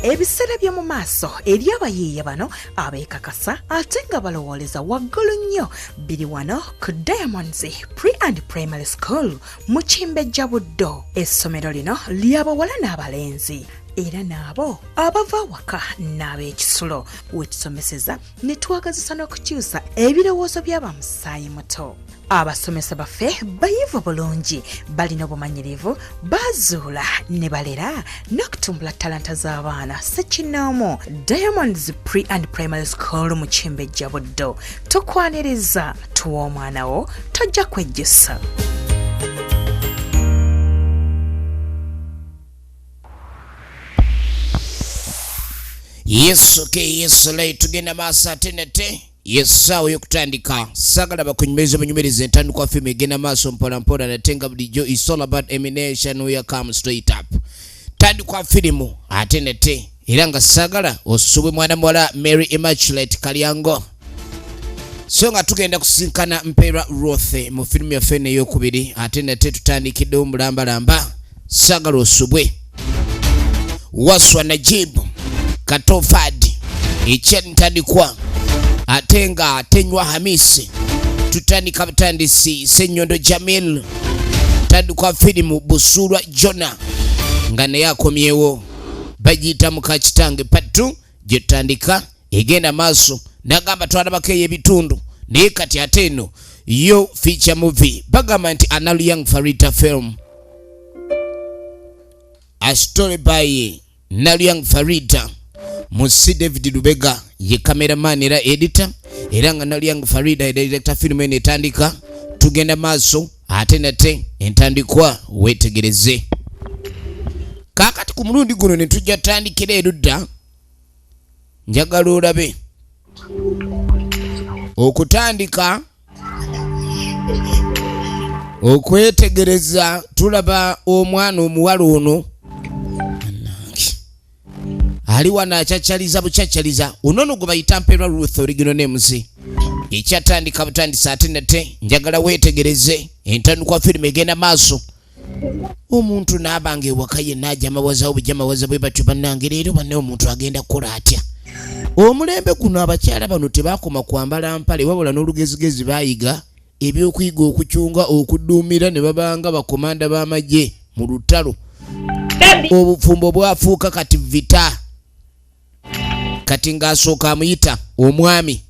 Ebiseera by'omu maaso eri abayiiya bano abeekakasa ate nga balowooleza waggulu nnyo biri wano ku Diamonds Pre and Primary School mu Kimbejja Buddo. Essomero lino ly'abawala n'abalenzi era n'abo abava awaka n'ab'ekisulo wetusomeseza ne twagazisa n'okukyusa ebirowoozo by'abamusaayi muto. Abasomesa baffe bayivu bulungi, balina obumanyirivu, bazuula ne balera n'okutumbula talanta z'abaana ssekinnoomu. Diamonds Pre and Primary School mu Kimbejja Buddo, tukwaniriza, tuwa omwana wo, tojja kwejjusa. Yesu ke Yesu lay tugenda maaso ate nate yessaawa ey'okutandika. Saagala bakunyumirize bunyumirize, entandikwa firimu egenda maaso mpola mpola nate nga bulijjo. Is all about emination, we come straight up. Tandikwa firimu ate nate era nga saagala osubwe mwana muwala Mary Immaculate Kalyango, so nga tugenda kusinkana Mpeera Ruth mu firimu yaffe eno ey'okubiri ate nate tutandikiddewo mulambalamba. Saagala osubwe. Waswa Najib Katofad ekyentandikwa ate nga tenywa Hamisi. Tutandika butandisi. Senyondo Jamil, tandikwa firimu. Busulwa Jona nga naye akomyewo, bagiyita Mukakitange patu gyetutandika egenda maaso. Nagamba twalabako ey'ebitundu, naye kati ate eno yo feature movie. Bagamba nti Anal Young Farida film, a story by Nalyang Farida. Musi David Lubega ye cameraman era editor, era nga Nalyang Farida ye director. Film eno etandika, tugenda maaso ate nate entandikwa weetegereze. Kaakati ku mulundi guno ne tujja tandikira erudda. Njagala olabe okutandika okwetegereza. Tulaba omwana omuwala ono Bannange. Ali wano acacyaliza bucacyaliza. Onono gwe bayita Mperwa Ruth, original names. Ekyatandika butandisa ate nate njagala weetegereze entandikwa firimu egenda maaso. Omuntu n'abanga ewaka yenna ajamawazawo bujamawaza bwe batyo. Bannange, leero banne, omuntu agenda kukola atya omulembe guno? Abakyala bano tebakoma kwambala mpale, wabula n'olugezigezi bayiga ebyokuyiga okucunga, okuduumira, ne babanga bakomanda b'amagye mu lutalo. Obufumbo bwafuuka kati vita. Kati ng'asooka amuyita omwami,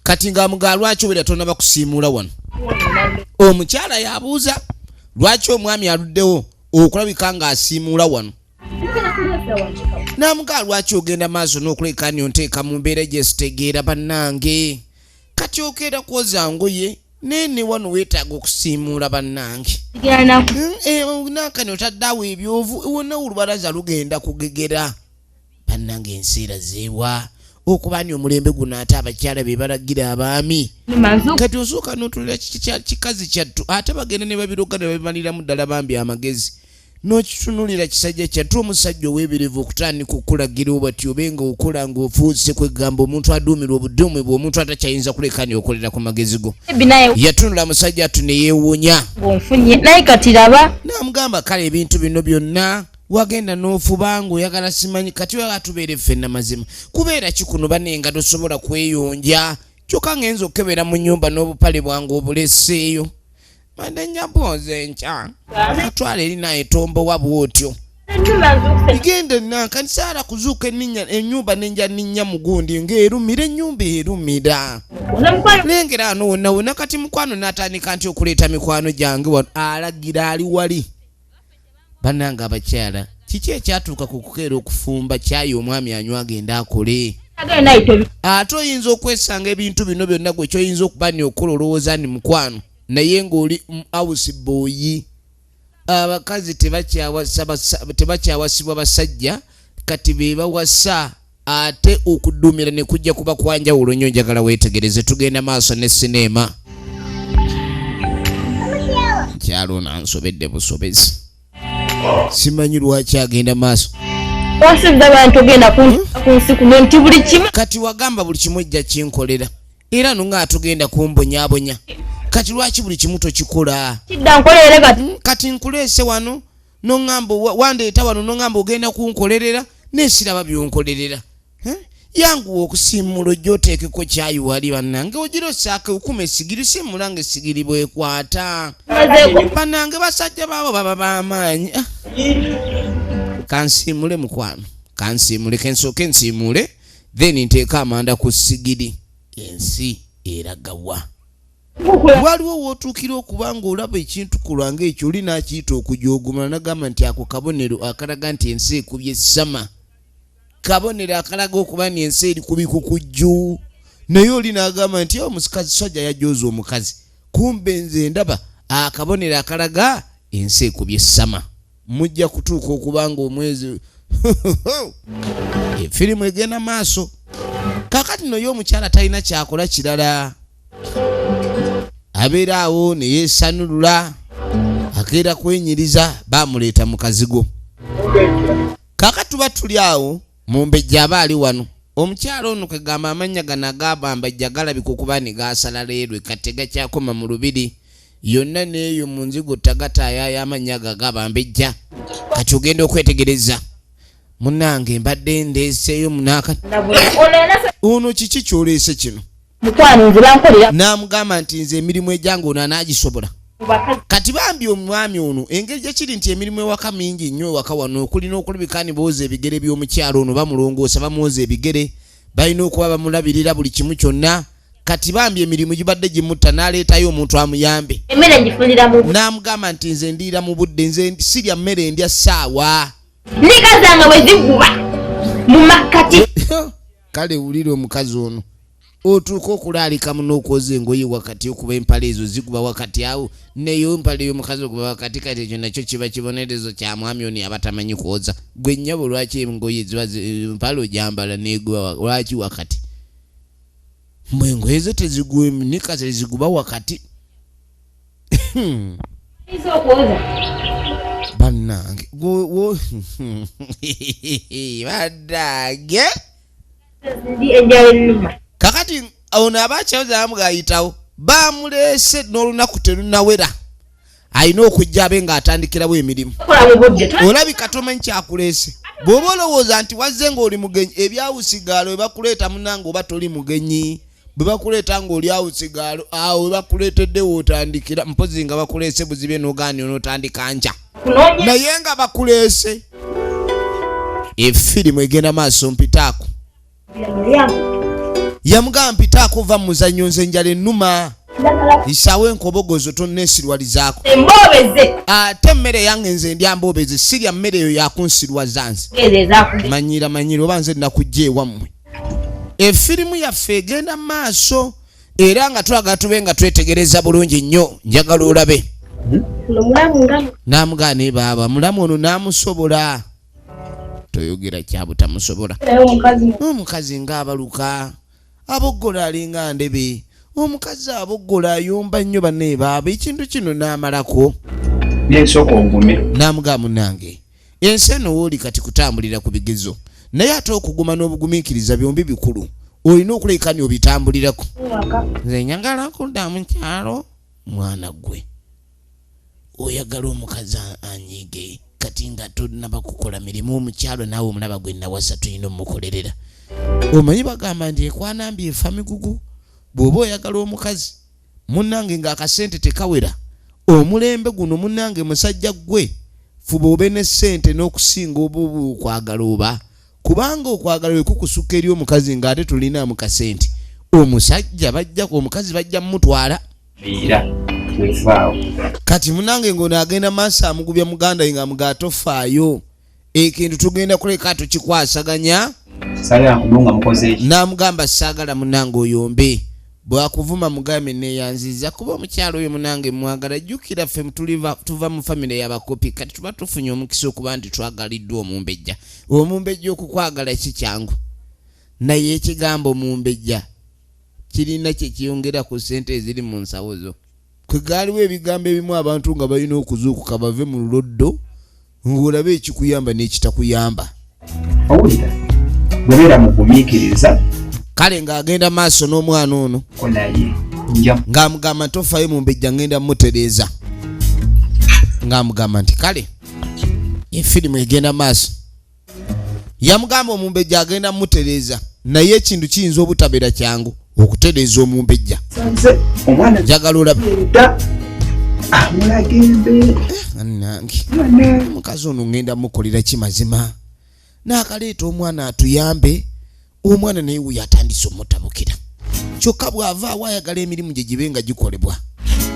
kati ng'amugaa, "Lwaki obeera tonaba kusiimuula wano?" Omukyala yabuuza lwaki omwami aluddewo okulabika ng'asiimuula wano. N'amugaa, "Lwaki ogenda maaso n'okuleka ni onteeka mu mbeera gyesitegeera? Bannange, kati okeera kwoza ngoye neene wano, weetaaga okusiimuula. Bannange, nankani otadde awo ebyovu wonna, olubalaza lugenda kugegera. Bannange, enseera zeewa okuba ni omulembe guno ate abakyala be balagira abaami?" Kati osooka n'otulira kikazi kyattu, ate bagenda ne babiroga ne babimaliramu ddala. Bambi amagezi n'okitunulira kisajja kyattu, omusajja ow'ebirevu okutandika okulagira obati obe nga okola ng'ofuuse kwegamba omuntu aduumirwa obuduumi bwe, omuntu atakyayinza kuleka ni okolera ku magezi go. Yatunula musajja attu ne yeewuunya. Nfunye naye kati laba. Namugamba, "Kale ebintu bino byonna wagenda n'ofuba ng'oyagala simanyi, kati oyagala tubeere ffenna. Mazima kubeera ki kuno banenga tosobola kweyonja? Kyokka ngenza okukebera mu nnyumba n'obupale bwange obuleseeyo. Mande nyabwoza enkya atwala eri naye tombowa bwotyo. Genda nanka nsaala kuzuuka erinnya ennyumba nenja ninnya mugundi ng'erumira ennyumba erumira. Lengera ano wonna wonna. Kati mukwano n'atandika nti okuleeta mikwano gyange wano, alagira ali wali. Bannange abakyala, kiki ekyatuuka ku kukeera okufumba kyayi omwami anywa agenda akole? Ate oyinza okwesanga ebintu bino byonna gwe kyoyinza okuba ni okola, olowooza ni mukwano, naye ng'oli house boy. Abakazi tebakyawasibwa basajja, kati be bawasa, ate okuddumira ne kujja kuba kwanjawulo nnyo. Njagala weetegereze, tugenda maaso ne sineema. Kyalo ono ansobedde busobezi, simanyi lwaki agenda maaso. Wasuubiza abantu ogenda ku nsi kuno nti buli kimu. Kati wagamba buli kimu ejja kinkolera, era no nga tugenda kumbonyaabonya. Kati lwaki buli kimu tokikola? Kidda nkoleere kati. Kati nkuleese wano. Noŋŋamba wandeeta wano, noŋŋamba ogenda kunkolerera, nesiraba byonkolerera. Eh? Yanguwa okusiimula, ojja oteekeko kyayi wali. Bannange, ogira osaaka okuma esigiri, siimula nga esigiri bwekwata. Bannange, basajja baabo baba b'amaanyi. Ah. Kansiimule mukwano, kansiimule, kensooke nsiimule, then nteeke amanda ku sigiri. Ensi eragawa? Waliwo wootuukira okuba ng'olaba ekintu kulwa ng'ekyo, oli n'akiyita okujoogumala, nagamba nti ako kabonero akalaga nti ensi ekubye sama, kabonero akalaga okuba nti ensi eri ku bikukujju. Naye oli n'agamba nti omusikazi sajja yajooza omukazi, kumbe nze ndaba akabonero akalaga ensi ekubye sama. Mujja kutuuka okuba nga omwezi. Efirimu egenda maaso kakati noye omukyala talina kyakola kirala, abeera awo neyesanulula, akeera kwenyiriza. Bamuleeta mu kazigo. Kakati tuba tuli awo, mumbejja aba ali wano. Omukyala ono kegamba amannya gano agabambajja galabika okuba ne gasala leerwe, kati tegakyakoma mu lubiri yonna n'eyo mu nzigo tagataayaaya amannya ago agabambejja. Kati ogenda okwetegereza, munange, mbadde ndeeseeyo munaaka ono. Kiki kyoleese kino? Mukwano, nze bankolera. N'amugamba nti nze emirimu egyange ono anaagisobola. Bakazi. Kati bambi omwami ono, engeri gyekiri nti emirimu ewaka mingi nnyo, ewaka wano okulina okulabika ni booza ebigere by'omukyalo ono, bamulongoosa, bamwoza ebigere, balina okuba bamulabirira buli kimu kyonna. Kati bambi emirimu gibadde gimutta, n'aleetayo omuntu amuyambe. Emmere ngifunira mu N'amugamba nti nze ndiira mu budde, nze sirya mmere, ndya ssaawa. Nika zange bwe ziguba mu makkati. Kale wulira omukazi ono, otuuka okulaalika muno okwoza engoye wakati, okuba empale ezo ziguba wakati awo, neyo empale y'omukazi okuba wakati. Kati ekyo nakyo kiba kibonerezo kya mwami ono aba tamanyi kwoza. Gwe nnyabo, lwaki engoye ziba empale ogyambala neguba lwaki wakati? Mbwe engoye zo teziguba, nika teziguba wakati. Oyinza okwoza. Bannange, bannange. Ndi enjala ennuma. Kakati ono aba akyayoza, bamugayitawo, bamuleese n'olunaku terunawera, alina okujja abe ng'atandikirawo emirimu. Kola mu budde. Olabika tomanyi kyakuleese. Bw'oba olowooza nti wazze ng'oli mugenyi, ebyawusigaalo bwe bakuleeta, munange, oba toli mugenyi. Bwe bakuleeta ng'oli awusigaalo, awo we bakuleetedde wootandikira. Mpozi nga bakuleese buzibye n'ogaani onootandika nkya. Kunoonya. Naye nga bakuleese. Efirimu egenda maaso. Mpitaako. Yamugamba, mpitaako, ova mu muzannyo, nze njala ennuma, isaawo enkobogozo, tonneesirwalizaako. Emboobeze. Ate emmere yange nze ndya mboobeze, sirya mmere eyo yakunsirwaza nze. Ezo ezakuge. Manyira, manyira, oba nze nakujja ewammwe. Efirimu yaffe egenda mu maaso era nga twagala tube nga twetegereza bulungi nnyo. Njagala olabe. Ono mulamu nga N'amugaa ne baaba mulamu ono n'amusobola, toyogera kyabutamusobola. Naye omukazi. Omukazi ng'abaluka aboggola, alinga ndebe. Omukazi aboggola, ayomba nnyo. Banne baaba ekintu kino n'amalako. Nensooka ogume. N'amugaa, munnange, ensi eno wooli kati kutambulira ku bigezo, naye ate okuguma n'obugumiikiriza byombi bikulu, olina okuleka ni obitambulirako. Waka. Nze njagala kudda mu kyalo. Mwana gwe, oyagala omukazi anyiige kati nga tonaba kukola mirimu? Omukyalo naawe omulaba gwe nawasa, tulina omukolerera. Omanyi bagamba nti ekwanambi efa migugu. Bw'oba oyagala omukazi, munnange, ng'akasente tekawera omulembe guno, munnange, musajja gwe, fuba obe ne ssente n'okusinga oba okwagala, oba kubanga okwagala bwe kukusukka eri omukazi ng'ate tolinaamu kasente, omusajja bajja, omukazi bajja mumutwala. Era wevaawo. Kati munange, ng'ono agenda maaso amugubya muganda we nga mugaa, tofaayo, ekintu tugenda kuleka tukikwasaganya. Saagala nkudunga mukoze eki. N'amugamba, saagala munange oyombe, bwakuvuma mugambe neyanziza, kuba omukyalo oyo munange mwagala. Jjukira ffe tuva mu famire y'abakopi, kati tuba tufunye omukisa okuba nti twagaliddwa omumbejja. Omumbejja okukwagala si kyangu, naye ekigambo mumbejja kirina kyekiyongera ku ssente eziri mu nsawo zo. Kwegaaliwo ebigambo ebimu abantu nga balina okuzuukuka bave mu luloddo, ng'olabe ekikuyamba n'ekitakuyamba. Owulira, bwebeera mugumiikiriza. Kale ng'agenda maaso n'omwana ono. Ko naye nja. Ng'amugamba nti tofayo mumbejja, ngenda mutereeza. Ng'amugamba nti kale. Efirimu egenda maaso. Yamugamba omumbejja agenda mutereeza, naye ekintu kiyinza obutabeera kyangu okutereeza omumbejja. Nze omwana Njagala olabe. Dda amulaga embeera. Nange omukazi ono ngenda mukolera ki mazima? Naakaleeta omwana atuyambe, omwana naye wuyo atandise omutabukira. Kyokka bw'avaawo ayagala emirimu gye gibe nga gikolebwa.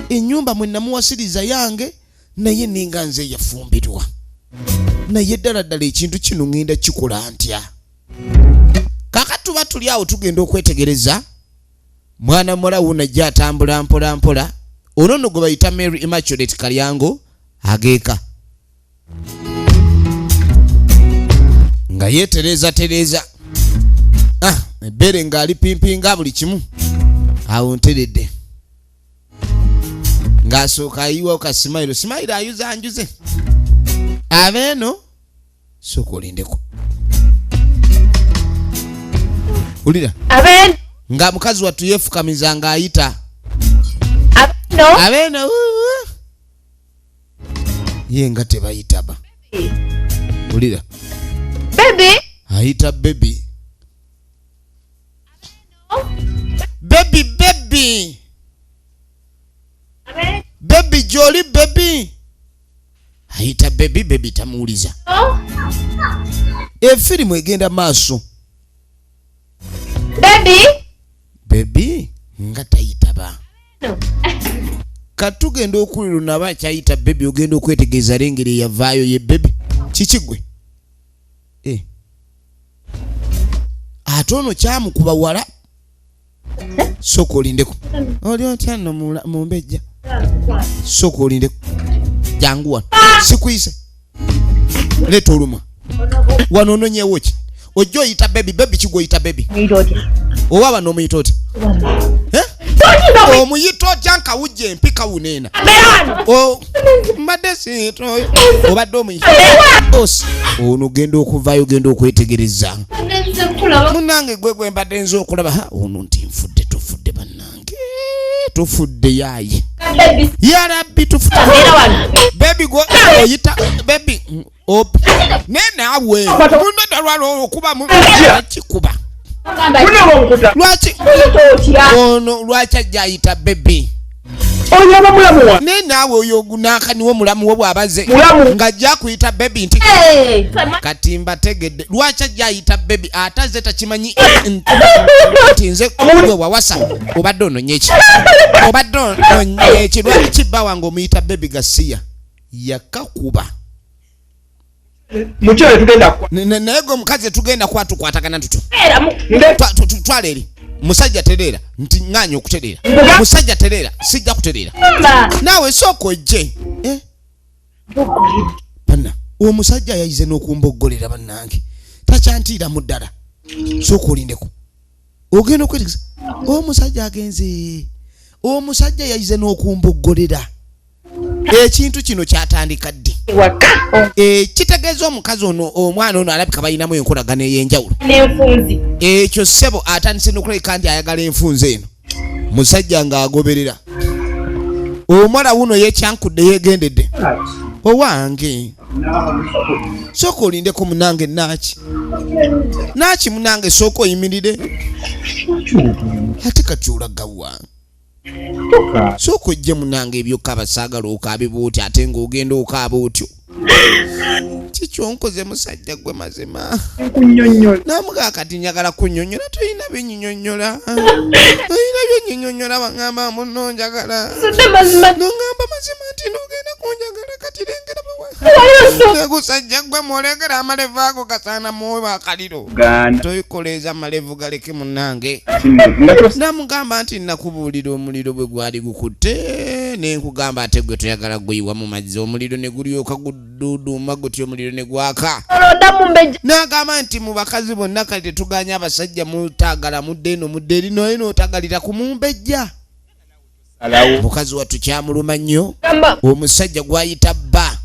Ennyumba mwe namuwasiriza yange, naye ninga nze yafumbirwa. Naye ddala ddala ekintu kino ŋŋenda kikola ntya? Kaakati tuba tuli awo, tugenda okwetegereza mwana muwala wuno ajja atambula mpola mpola. Ono nno gwe bayita Mary Immaculate Kalyango, ageeka nga yeetereeza tereeza. Ah, ebbeere ng'ali pimpinga buli kimu awo nteredde, ng'asooka ayiwawo ka smile. Smile ayuza njuze abeeno. Sooka olindeko, wulira. Abeeno. Nga mukazi wattu yeefukamiza ng'ayita. Abeeno. Abeeno uu. Ye nga tebayitaba, wulira. Baby. Ayita baby, baby, baby, baby, gyoli baby. Ayita baby, baby tamuwuliza. Efirimu egenda maaso. Baby. Baby nga tayitaba. Katugenda okulira naba akyayita baby. Ogenda okwetegeeza lengeri eyavaayo ye baby. Kiki gwe? Eh. Ate ono kyamukuba wala. Sooka olindeko. Oli otya nno mumbejja? Sooka olindeko, jangu wano. Sikuyise, leeta olumwa wano. Ononyewo ki? Ojja oyita baby, baby. Kigwe oyita baby? Oba bano omuyita otya? Eh? Omuyita otya nkawujja empi kawuneena? Mbadde siita oyo obadde omuyita osi. Ono genda okuvaayo, genda okwetegereza munange gwe gwe mbadde nza okulaba. Ha, ono nti nfudde, tufudde bannange, tufudde yaaye yarabbi, tufudde. Baby gwe oyita baby naye naawe munadalwala okuba kikuba. Lwaki ono, lwaki ajja ayita baby? Oyo aba mulamu wa Naye naawe oyo naakaniwo mulamu wo bw'abaze Mulamu. ng'ajja kuyita baby nti kati mbategedde lwaki ajja ayita baby, ate azze takimanyi nti nze gwe wawasa. Obadde ononye ki? Obadde ononye ki? Lwaki bba wange omuyita baby? Gasiya yakakuba. Mukyala tugenda kwa Naye gwe omukazi tugenda kwatukwatagana tutyo. Nde Twala eri musajja, tereera nti ŋŋaanya okutereera. Musajja tereera, sijja kutereera naawe, sooka ojje. Eh? Banna omusajja yayize n'okumboggolera bannange, takyantiiramu ddala. Sooka olindeko, ogenda okwetegesa. Omusajja agenze, omusajja yayize n'okumboggolera. Ekintu kino kyatandika ddi? Kitegeeza omukazi ono, omwana ono alabika balinamu enkolagano ey'enjawulo. N'enfunzi. Ekyo ssebo atandise n'okulabika nti ayagala enfunza eno. Musajja ng'agoberera omuwala wuno yekyankudde, yegendedde. Owange, sooka olindeko munange. Naaki naaki munange, sooka oyimirire. Ate kati olagawa? Sooka ojje munange. Ebyokaaba saagala okaabe bwoti, ate ng'ogenda okaaba otyo. Kikyonkoze musajja gwe mazima. Nkunyonnyola. Namugaa kati njagala kunnyonnyola, tolina binyinyonnyola, tolina byonyinyonnyola. Baŋŋamba muno njagala. Sudde mazima. Noŋŋamba mazima nti nogenda kunjagala, kati lengera gusajja gwe mwolekera amalevu ago gasaana muwe akaliro. Gaana. Toyikoleeza amalevu, galeke munange. Nga tos Namugamba nti nakubuulira omuliro bwe gwali gukutte, nenkugamba ate gwe toyagala guyiwa mu mazzi, omuliro ne gulyoka guduuduuma gutyo, omuliro ne gwaka. Olonda mumbejja. N'agamba nti mu bakazi bonna kati tetuganya abasajja mutaagala, mudde eno mudde eri, naye n'otagalira ku mumbejja. Alawo. Mukazi wattu kyamuluma nnyo. Gamba. Omusajja gwayita bba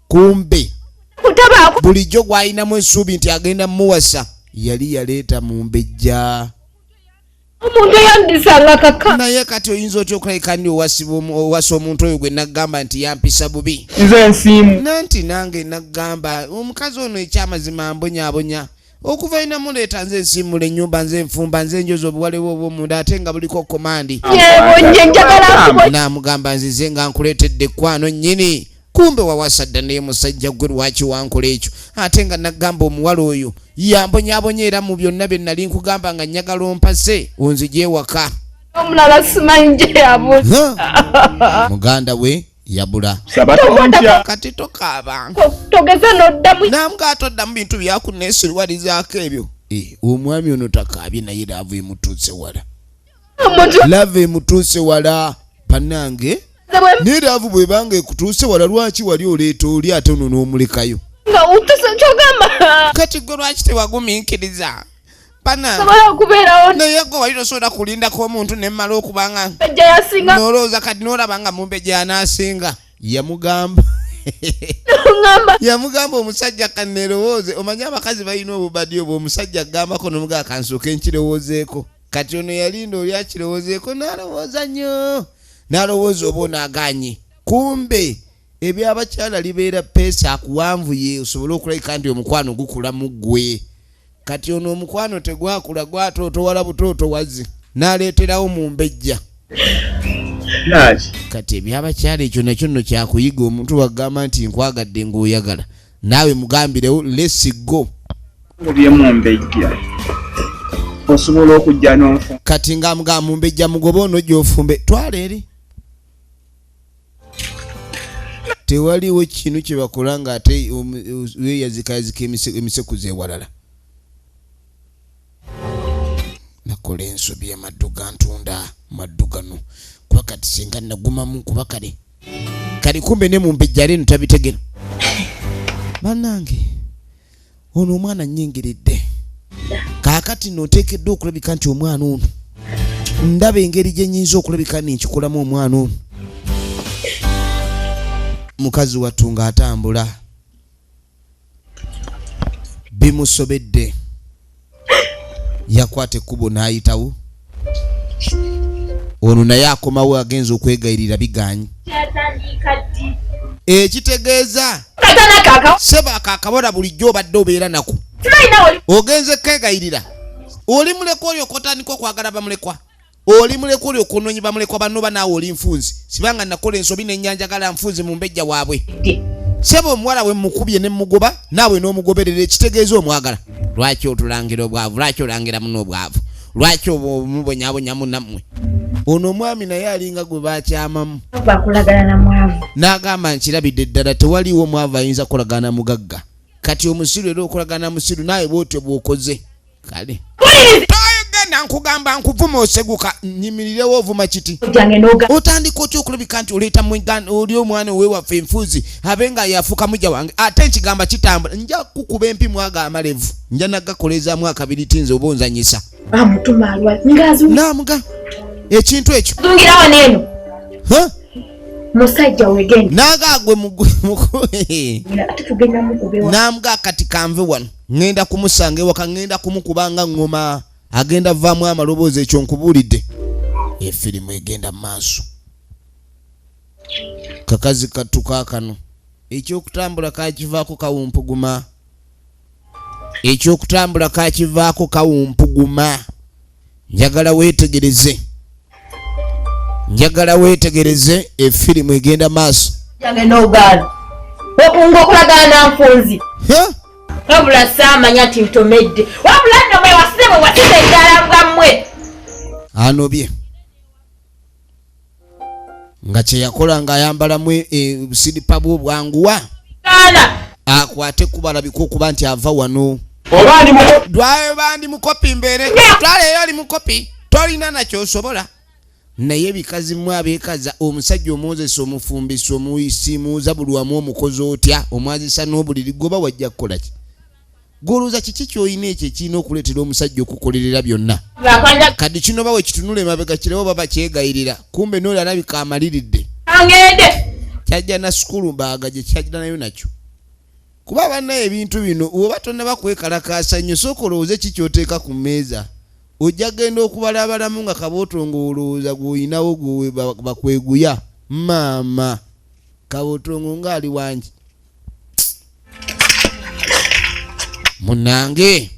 kumbe Kutabaako. bulijjo gwalinamu essuubi nti agenda muwasa yali yaleeta mumbejja. Omuntu eyandisanga kaka. Naye kati oyinza otya okulabika ndi owasa omuntu oyo gwe naggamba nti yampisa bubi? Nze nsiimu. Nanti nange naggamba omukazi ono ekyamazima mbonyaabonya okuva inamuleeta, nze nsiimula ennyumba, nze nfumba, nze njoza obuwale bwe obw'omunda ate nga buliko command. Nyebonye njagala nkubo. Naamugamba nzize nga nkuleetedde ekkwano nnyini, kumbe wawasa dda. Naye musajja gwe, lwaki wankola ekyo? Ate nga naggamba omuwala oyo yambonyabonya, era mu byonna bye nali nkugamba nga njagala ompase onzije ewaka. Omulala simanyi gye yabuze. Ha! Muganda we yabula. Saba tontya. Kati tokaaba. Togeza n'oddamu. Namuga atoddamu bintu byakuneesirwalizaako ebyo. Eh, omwami ono takaabye, naye love emutuuse wala. Omuntu Love emutuuse wala bannange. Bwe Naye love bwebanga ekutuuse wala, lwaki wali oleeta oli ate ono n'omulekayo? Nga utuse kyogamba. Kati gwe lwaki tewagumiikiriza bannange? Sobola okubeerawo. Naye gwe wali tosobola kulindako omuntu nemmala okubanga Ejja yasinga. Nolowooza kati n'olaba nga mumbejja anaasinga. Yamugamba Ngamba. Yamugamba omusajja kanerowooze. Omanye abakazi balina obubadi obwo, omusajja agambako nomugaa kansooke nkirowoozeeko. Kati ono yalinda oli akirowoozeeko, n'alowooza nnyo, n'alowooza oba onaaganye. Kumbe ebyabakyala libeera peesa akuwanvuye osobole okulabika nti omukwano gukula mu ggwe. Kati ono omukwano tegwakula, gwatootowala butootowazi n'aleeterawo mu mbejja. Naki? Kati ebyabakyala ekyo nakyo nno kyakuyiga. Omuntu wagamba nti nkwagadde ng'oyagala, naawe mugambirewo let's go. Mubyemu mbejja. Osobola okujja n'onfu. Kati nga mumbejja mugobe ono gy'ofumbe, twala eri. Tewaliwo kinu kye bakola ng'ate weeyazikayazika emisekuzo ewalala. Nakola ensobi amaddu gantunda maddu gano, kuba kati singa nagumamu, kuba kale kali kumbe ne mumbejja ate eno tabitegera. Bannange, ono omwana nnyingiridde kaakati nooteekeddwa okulabika nti omwana ono ndaba engeri gye nnyinza okulabika nenkikolamu. Omwana ono mukazi wattu ng'atambula bimusobedde, yakwata ekkubo n'ayitawo. Ono naye akomawo agenza okwegayirira biganyi. Kyatandika ddi? Ekitegeeza Katana kaka. Seba akakabola bulijjo obadde obeera nako. Simanyi nawe oli. Ogenze kegayirira oli mulekwa, olyoka otandika okwagala bamulekwa, oli mulekwa olyoka onoonyi bamulekwa banno banaawe. Oli nfunzi sibanga nakola ensobi nenyanjagala nfunzi mu mbejja waabwe. Seba omuwala we mukubye ne mugoba, naawe n'omugoberera, ekitegeeza omwagala. Lwaki otulangira obwavu? Lwaki olangira muno obwavu? Lwaki omubonyabonyamu nammwe? Ono omwami naye alinga gwe bakyamamu. Bakulagana na mwavu. N'agamba nkirabidde ddala tewaliiwo mwavu ayinza kukolagana mugagga. Kati omusiru era okolagana musiru naawe bwotyo bw'okoze. Kale toyogenda, nkugamba nkuvuma oseguka, nyimirirewo ovuma kiti. Jange noga. Otandika otya okulabika nti oleeta oli omwana owewaffe enfuuzi abe nga yafuuka mujja wange, ate nkigamba kitambula nja kukuba empi mwaga amalevu nja nagakolezaamu akabiriti nze oba onzanyisa. Bamutuma alwa ngazi. Naamuga ekintu ekyo. Zungira wano eno. Ha? Musajja wegenda. Naagagwe Ate tugenda mukubewa. Namuga kati kanve wano, ŋŋenda kumusanga ewaka, ŋŋenda kumukuba nga ŋŋoma agenda vaamu amaloboozi. Ekyo nkubuulidde, efirimu egenda mu maaso. Kakazi kattu kaakano ekyokutambula kakivaako kawumpuguma, ekyokutambula kakivaako kawumpuguma. Njagala weetegereze, njagala weetegereze, efirimu egenda maaso. Jange nogaana. Okunga okulagana na nfunzi. Ha? Wabula saamanya nti ntomedde. Wabula nno mwewasize mwewasize eddala bwammwe. Anobye nga kyeyakola ng'ayambalamu busiripa bwe obwanguwa. Gaana. Akwate kubalabika okuba nti ava wano. Oba ndi muko. Dwayo bandi mukopi mbeere twala era oli mukopi tolina nakyosobola. Naye bikazi mmwe abeekaza, omusajja omwozesa, omufumbisa, omuyisimuuza buli wamu, omukozi otya, omwazisa n'obuliri, goba wajja kukola ki? Golowooza kiki kyolina ekyo ekirina okuleetera omusajja okukolerera byonna? Bakanja. Kati kino bawe kitunula emabega kirabo baba kyegayirira, kumbe nooli alabika amaliridde. Angende. Kyajja na sukulu mbaaga gye kyajja nayo nakyo, kuba bannaye ebintu bino oba tonnaba kwekalakaasa nnyo, sooka olowooze ki kyoteeka ku mmeeza. Ojja kugenda okubala abalamu nga kabootongo olowooza gw'olinawo gwe bakweguya. Maama kabootongo ng'ali wangi munange.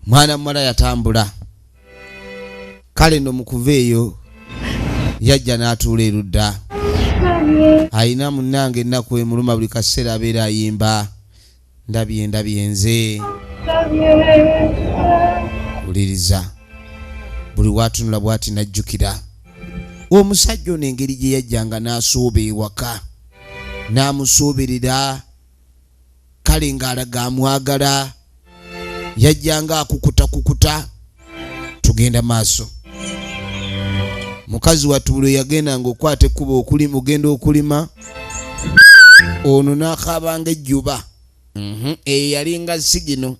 Mwana muwala yatambula. Kale nno mukuva eyo yajja n'atuula erudda. Ayina munnange ennaku emuluma, buli kaseera abeera ayimba ndabye ndabye nze. Wuliriza, buli watunula bw'ati n'ajjukira omusajja ono engeri gye yajjanga n'asooba ewaka n'amusuubirira, kale ng'alaga amwagala, yajjanga akukutakukuta. Tugenda maaso. Mukazi wattu buli yagendanga okwata ekkubo okulima, ogenda okulima, ono n'akaabanga ejjuba. Eyo yalinga sigino.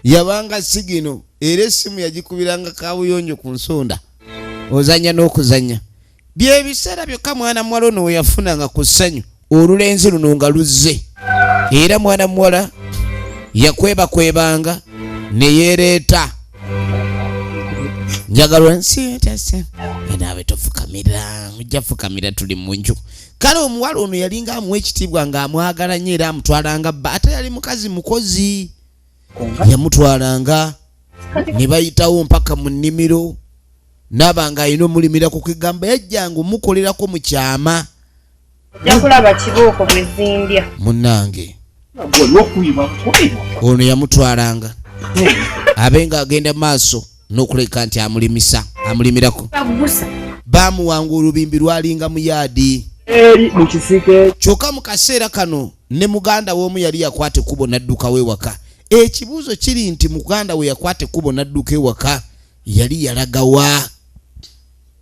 Yabanga sigino, era essimu yagikubiranga kabuyonjo ku nsonda, ozanya n'okuzanya. Byebiseera byokka mwana muwala ono we yafunanga ku ssanyu, olulenzi luno nga luzze. Era mwana muwala yakwebakwebanga ne yeereeta njagalwa nsi naawe tofukamira, ojja fukamira, tuli mu nju. Kale omuwala ono yalinga amuwa ekitiibwa ng'amwagala nnyo, era amutwalanga bba, ate yali mukazi mukozi. Yamutwalanga ne bayitawo mpaka mu nnimiro, naaba ng'alina omulimira ku kigamba, yajjanga omukolerako mu kyama. Ojja kulaba kibooko bwe zimbya. Munnange ono yamutwalanga abe ng'agenda maaso n'okuleka nti amulimisa, amulimirako. Bagusa. Baamuwanga olubimbi lwalinga mu yaadi. Eri mu kisike. Kyokka mu kaseera kano ne muganda w'omu yali yakwata ekkubo n'addukawo ewaka. Ekibuuzo kiri nti muganda we yakwata ekkubo n'adduka ewaka yali yalagawa?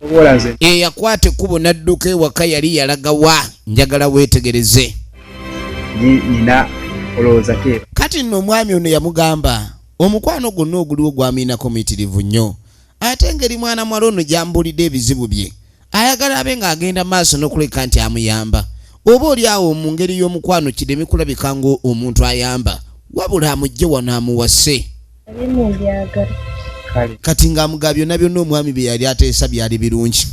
Obola nze. Eyakwata ekkubo n'adduka ewaka yali yalagawa? Njagala weetegereze. Nina olowooza teeba. Kati nno omwami ono yamugamba omukwano gwonna oguliwo gwamiinako muyitirivu nnyo, ate engeri mwana muwala ono gy'ambuulidde ebizibu bye, ayagala abe ng'agenda maaso n'okuleka nti amuyamba, oba oli awo mu ngeri y'omukwano kireme kulabika ng'omuntu ayamba, wabula amugye wano amuwase. Ebimu mbyagala. Kale. Kati ng'amugaa byonna byonna omwami bye yali ateesa byali birungi.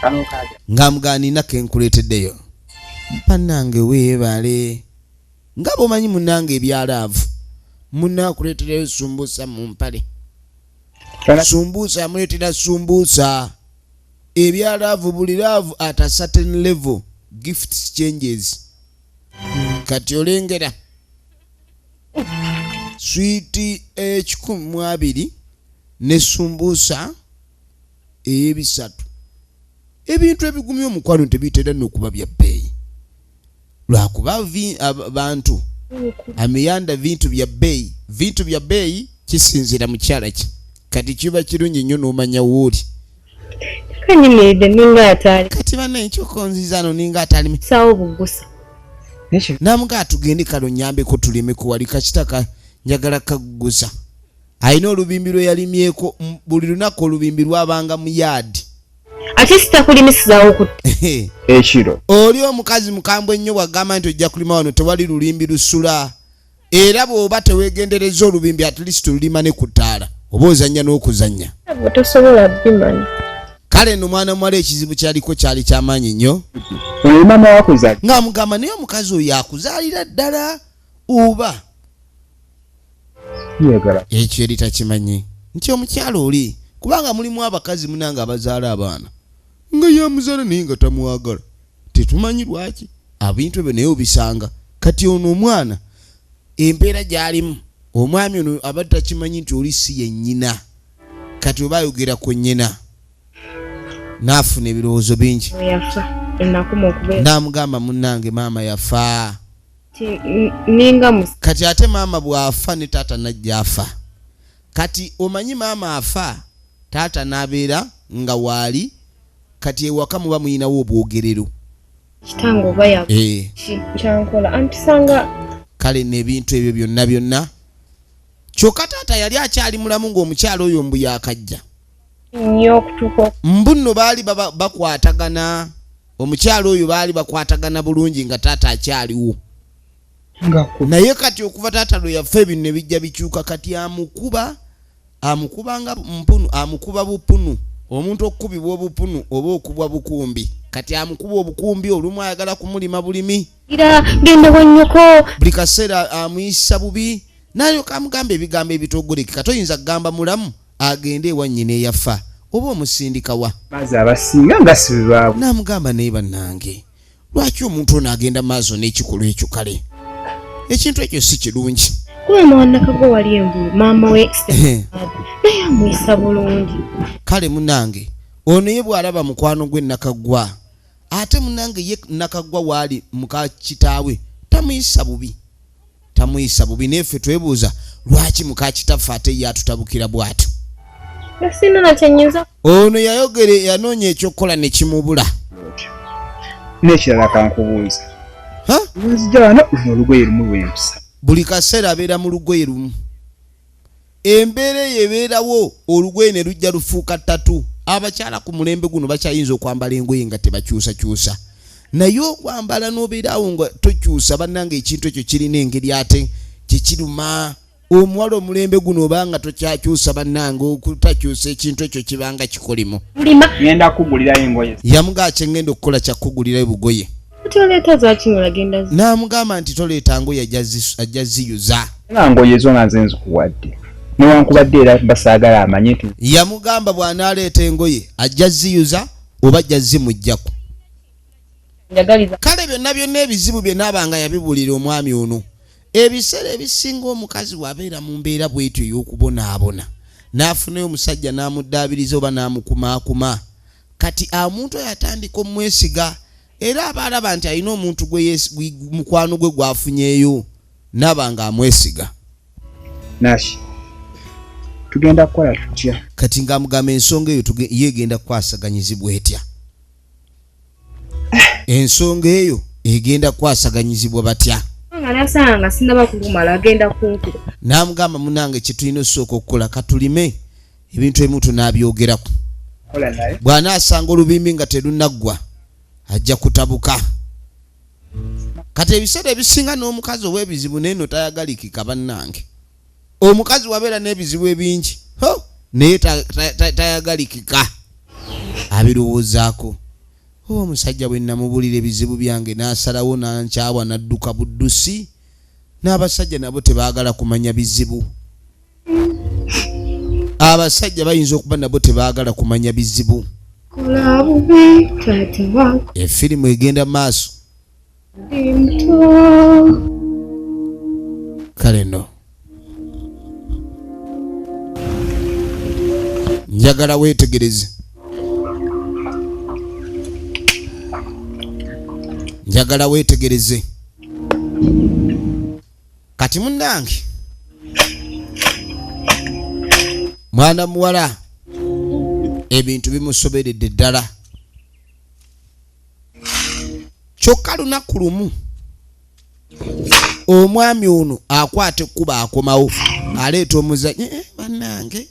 Kano kaja. Ng'amugaa nina kenkuleeteddeyo bannange, weebale nga bw'omanyi munnange ebyalaavu, munaakuleeterayo sumbuusa mu mpale. Kana. Sumbuusa amuleetera sumbuusa. Ebyalaavu, buli love at a certain level gifts changes. Kati olengera swiiti 120 ne sumbuusa ey'ebisatu. Ebintu ebigumya omukwano tebitera n'okuba bya bbeeyi, lwakuba bantu amiyanda bintu bya bbeeyi, bintu bya bbeeyi kisinziira mukyala ki. Kati kiba kirungi nnyo n'omanya wooli. Kanyimiridde ninga ataali. Kati bannaye nkyokonzizano ninga atali. Sawo bugusa. Nekyo. Namugaa tugende, kalo nyambeko tulimeko wali kakitaka, njagala kagugusa. Alina olubimbi lwe yalimyeko buli lunaku olubimbi lwabanga mu yaadi. Ate sitakulimisizawo kutta. Ekiro. Oli omukazi mukambwe nnyo, bwagamba nti ojja kulima wano tewali lulimbi lusula, era bw'oba teweegendereza olubimbi at least olulima ne ku ttaala oba ozannya n'okuzannya. Abo tosobola bimanya. Kale nno mwana muwala ekizibu kyaliko kyali kyamaanyi nnyo. Oyo maama wakuzaala. Ng'amugamba naye omukazi oyo akuzaalira ddala oba Yagala. Ekyo eri takimanyi nti omukyala oli, kubanga mulimu abakazi munange abazaala abaana nga yamuzaala naye nga tamwagala, tetumanyi lwaki abintu ebyo naye obisanga. Kati ono omwana embeera gy'alimu, omwami ono abadde takimanyi nti oli si ye nnyina. Kati oba ayogera ku nnyina n'afuna ebirowoozo bingi. Bwe yafa enakuma okubeera. N'amugamba munnange maama yafa. Ti ninga mus. Kati ate maama bw'afa ne taata najja afa. Kati omanyi maama afa taata n'abeera nga waali, kati ewaka muba muyinawo obwogerero. Kitange oba ya Eh. ki kyankola ampisanga. Kale n'ebintu ebyo byonna byonna, kyokka taata yali akyali mulamu ng'omukyala oyo mbu yakajja. Nnyo okutuuka. Mbu nno baali bakwatagana, omukyala oyo baali bakwatagana bulungi nga taata akyaliwo. Naye kati okuva taata lwe yafa ebintu ne bijja bikyuka. Kati amukuba, amukuba nga mpunu, amukuba bupunu. Omuntu okukubibwa obupunu oba okubwa bukumbi, kati amukuba obukumbi. Olumu ayagala kumulima bulimi. Gira genda wannyoko. Buli kaseera amuyisa bubi, nalyoka amugamba ebigambo ebitogolekeka. Toyinza kugamba mulamu agende ewa nnyina eyafa oba omusindika wa? Maazi abasinga nga si bebaabwe. N'amugamba, naye bannange, lwaki omuntu ono agenda maaso n'ekikolwa ekyo? Kale ekintu ekyo si kirungi. Kuba mwana wali engulu maama we naye amuyisa bulungi. Kale munange, ono ye bw'alaba mukwano gwe Nakaggwa, ate munange ye Nakaggwa waali muka kitaawe tamuyisa bubi, tamuyisa bubi. Naye ffe twebuuza lwaki muka kitaffe ate ye atutabukira bw'atyo. Sina nakyenyinza. Ono yayogere, yanoonya ekyokukola ne kimubula. N'ekirala kankubuuza. Ha? Nzija wano, luno olugoye lumu lwempisa. Buli kaseera abeera mu lugoye lumu. Embeera eyo ebeerawo, olugoye ne lujja lufuuka ttatu. Abakyala ku mulembe guno bakyayinza okwambala engoye nga tebakyusakyusa, naye okwambala n'obeeraawo nga tokyusa, bannanga, ekintu ekyo kirina engeri ate kikiruma omuwala. Omulembe guno obanga tokyakyusa, bannanga, okutakyusa ekintu ekyo kibanga kikolimu. Lulima. Ngenda kukugulirayo engoye. Yamugaa, kyengenda okukola kyakugulirayo bugoye. Toleeta zakinyula, genda N'amugamba nti toleeta ngoye, ajja ziyuza. Nga ngoye zo nga nze nzikuwadde, newankubadde era basaagala amanye nti Yamugamba bw'anaaleeta engoye ajja ziyuza oba ajja zimugjaku. Njagaliza. Kale byonna byonna ebizibu bye naaba nga yabibuulira omwami ono. Ebiseera ebisinga omukazi bw'abeera mu mbeera bw'etyo ey'okubonaabona, n'afunayo omusajja n'amuddaabiriza oba n'amukumaakuma, kati omuntu oyo atandika omwesiga, era aba alaba nti alina omuntu gwe mukwano gwe gwafunyeeyo, naaba nga amwesiga. Naki tugenda kukola tutya? Kati ng'amugamba ensonga eyo ye egenda kukwasaganyizibwa etya? Ensonga eyo egenda kukwasaganyizibwa batya? Nga nasanga nga sinaba kulumala agenda kunkuba. N'amugamba, munange, kyetulina osooka okukola, katulime ebintu ebimu tunaabyogerako. Kola naye. Bw'anaasanga olubimbi nga terunaggwa ajja kutabuka. Kati ebiseera ebisinga n'omukazi ow'ebizibu neeno tayagalikika. Bannange, omukazi wabeera n'ebizibu ebingi, ho, naye tayagalikika. Abirowoozaako, oba omusajja bwe namubulira ebizibu byange n'asalawo n'ankyawa n'adduka buddusi. N'abasajja nabo tebaagala kumanya bizibu. Abasajja bayinza okuba nabo tebaagala kumanya bizibu. Kola bubi taata wange. Efirimu egenda maaso. Ndi muto. Kale no njagala weetegereze, njagala weetegereze. Kati munnange, mwana muwala ebintu bimusoberedde ddala. Kyokka lunaku lumu omwami ono akwata ekkuba, akomawo, aleeta omuzanyi. Bannange,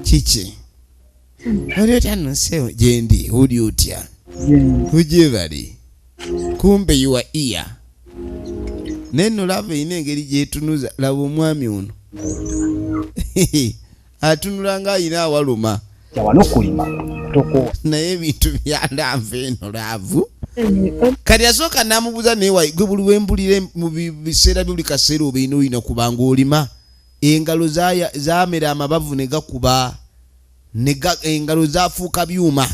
kiki? Oli otya nonsewo? Gyendi, oli otya? Ujebali kumbe yuwa iya. Naye nno lava erina engeri gyetunuza. Laba omwami ono atunula nga ayina awaluma. Wano kulima tokowa. Naye ebintu bya love eno, love, kati asooka namubuuza, naye gwe buli wembulire mu biseera byo, buli kaseera obeina olina kubanga olima, engalo zamera amabavu ne gakuba engalo zafuuka byuma.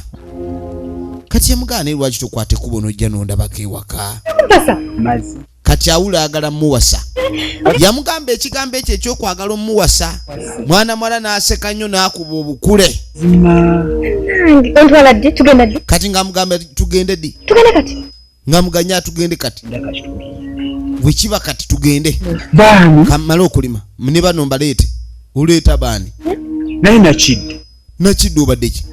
Kati yamugaa, naye lwaki tokwata ekkubo nojja nondabako ewaka? Mpasa. Mazzi. Kati awula ayagala muwasa. Yamugamba ekigambo ekyo ekyokwagala omuwasa, mwana mwala n'aseka nnyo n'akuba obukule. Zima. Nange ontwala ddi? Tugenda ddi? Kati ng'amugamba, tugende ddi? Tugende kati. Ng'amuganya tugende kati, bwekiba kati tugende. Baani? Kamale okulima ne bano mbaleete. Oleeta baani? Naye Nakidde. Nakidde, obadde ki?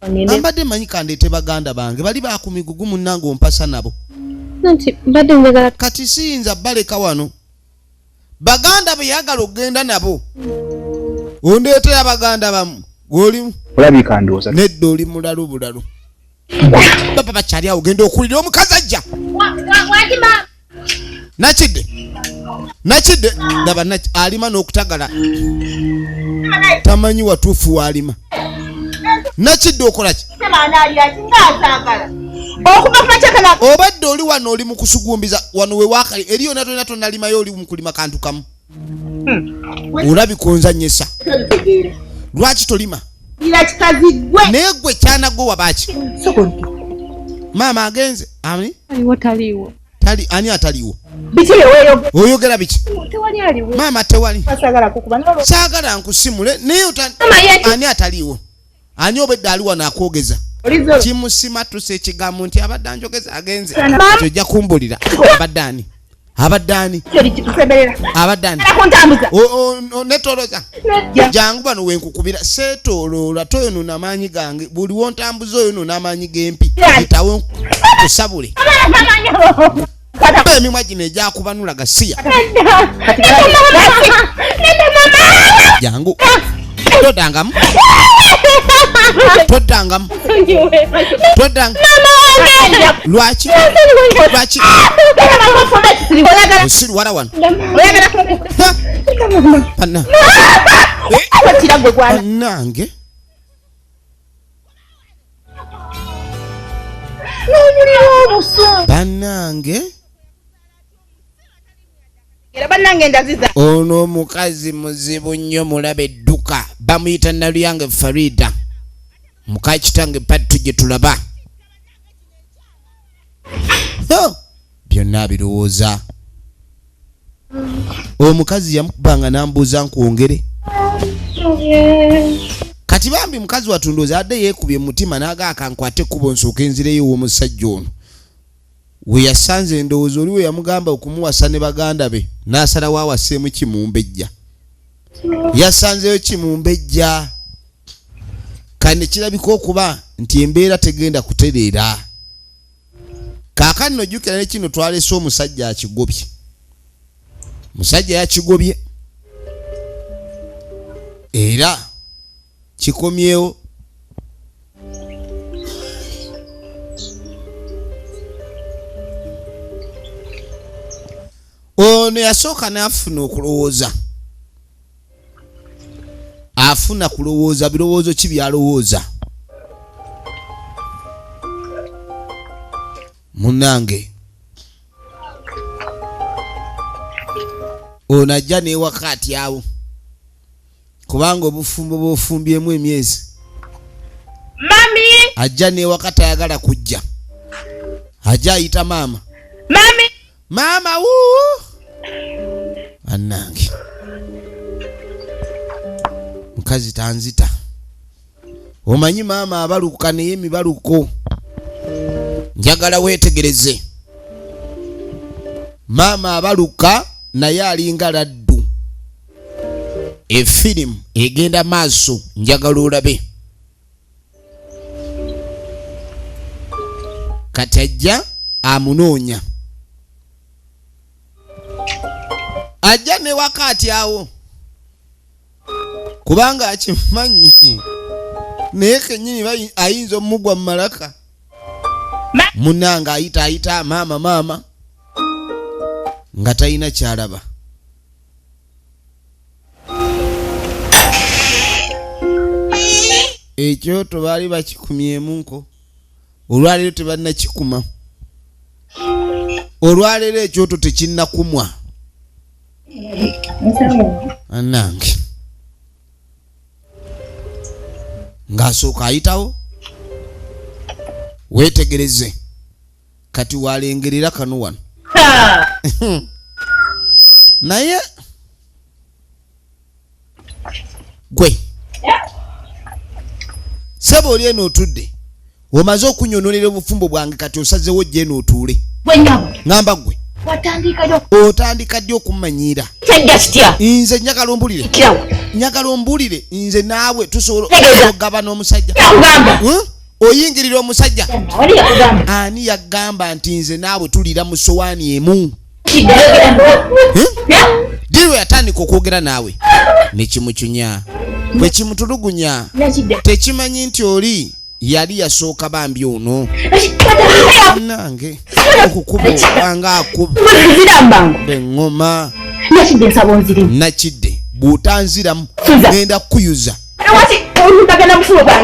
Ngende. Ambadde manyi kandeete baganda bange, bali bakumigugu. Munnange, ompasa nabo? Nti mbadde njagala. Kati siyinza baleka wano, baganda be yagala okugenda nabo. Ondeetera baganda bamu gweolimu? Olabika ndowooza. Nedda, oli mulalu bulalu. Baba bakyali awo, genda okulira omukazi ajja. Wagima. Nakidde Nakidde laba alima n'okutagala tamanyi watuufu waalima. Nakidde okola ki? Obadde oli wano oli mu kusugumbiza wano we waakali eri yonna tolina tonalimayo oli mu kulima kantu kamu. Olabika onzannyisa. Lwaki tolima? Naye gwe kyana gwe wabaaki? Maama agenze. Ani? Taliwo. Tali ani ataliwo? Oyogera biki? Maama tewali. Saagala nkusimule naye ani ataliwo? Ani obedde ali wano akwogeza? Kimusima tuse ekigambo nti abadde anjogeza agenze. Ojja kumbulira. Abadde ani? Abadde ani? Abadde ani? Netoloza. Jangu bano wenkukubira seetoloola toyonoona amaanyi gange buli wontambuza oyonoona amaanyi g'empi etawo nkusabule. Emimwa gino egyakubanula gasiya. Jangu. Todangamu. Todangamu. Todangamu. Lwaki? Lwaki? Osiru wala wano. Panna. Nange. Bannange. Ono omukazi muzibu nnyo mulabe edduka bamuyita Naluyange Farida muka kitange pattu gye tulaba byonna abirowooza. Omukazi yamukubanga n'ambuuza nkwongere. Kati bambi mukazi watundooza adde yeekubye mutima n'agaaka nkwate ekkubo nsooke nzireyo ew'omusajja ono. We yasanze endowooza oli we yamugamba okumuwasa ne baganda be n'asalawo awaseemu Kimumbejja. Yasanzeyo Kimumbejja. Kane kirabika okuba nti embeera tegenda kutereera. Kaakano nojjukira ne kino twalese omusajja akigobye. Musajja yakigobye era kikomyewo. Ono yasooka n'afuna okulowooza. Afuna kulowooza birowoozo ki by'alowooza? Munnange. Ono ajja n'ewaka atyawo. Kubanga obufumbo bw'ofumbyemu emyezi. Mami! Ajja n'ewaka tayagala kujja. Ajja ayita maama. Mami! Maama wuu! Annange. Mukazi tanzita. Omanyi maama abaluka naye emibaluko. Njagala weetegereze. Maama abaluka naye alinga laddu. Efirimu egenda maaso njagala olabe. Kati ajja amunoonya. Ajja ne wakati awo. Kubanga akimanyi naye kennyini ayinza omugwa mu malaka. Munnange ayita ayita maama maama nga talina ky'alaba. Ekyoto baali bakikumyemu nko. Olwaleero tebannakikuma. Olwaleero ekyoto tekinnakumwa. Annange. Ng'asooka ayitawo. Weetegereze. Kati walengerera kano wano. Naye gwe sebo oli eno otudde omaze okunyonolera obufumbo bwange kati osazeewo ojja eno otuule. Ŋŋamba ggwe otandika ddi okummanyiira? Nze njagala ombulire. Njagala ombulire nze naawe tusobola okugabana omusajja. Oyingirira omusajja. Ani yagamba nti nze naawe tulira mu sowaani emu? Ddi lwe yatandika okwogera naawe? Ne kimucunya. Bwe kimutulugunya. Tekimanyi nti oli Yali yasooka bambi ono nange okukuba obanga akuba eŋŋoma. Nakidde bw'otanziramu ngenda kukuyuza.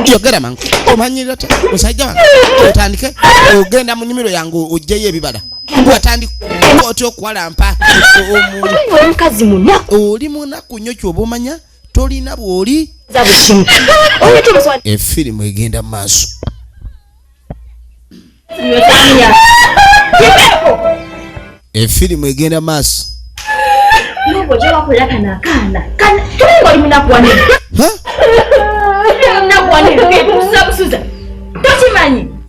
Yogera mangu, omanyirira ta musajja wange, otandike ogenda mu nnimiro yange ogyeyo ebibala, watandika otya okuwalampa? Omukazi munaku. Oli munaku nnyo, kyoba omanya tolina bw'oli. Efirimu egenda mu maaso. Efirimu egenda maaso.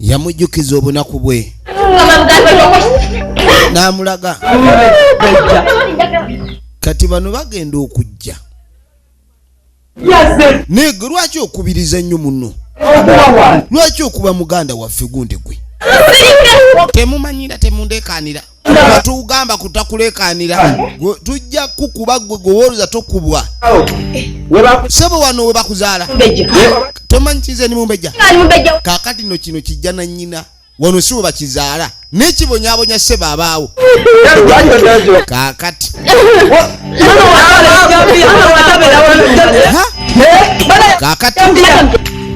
Yamujjukiza obunaku bwe n'amulaga. Kati bano bagenda okujja nege. Lwaki okubiriza nnyo muno? Lwaki okuba muganda waffe gundi gwe temumanyira, temundekanira, tugamba kutakulekanira, tujja kukuba gwe gwewoluza tokubwa sebo. Wano we bakuzaala tomanyi kize ni mumbejja. Kakati no kino kijja na nnyina wano si we bakizaala nekibonyabonya sebo abaawo kakati. Kakati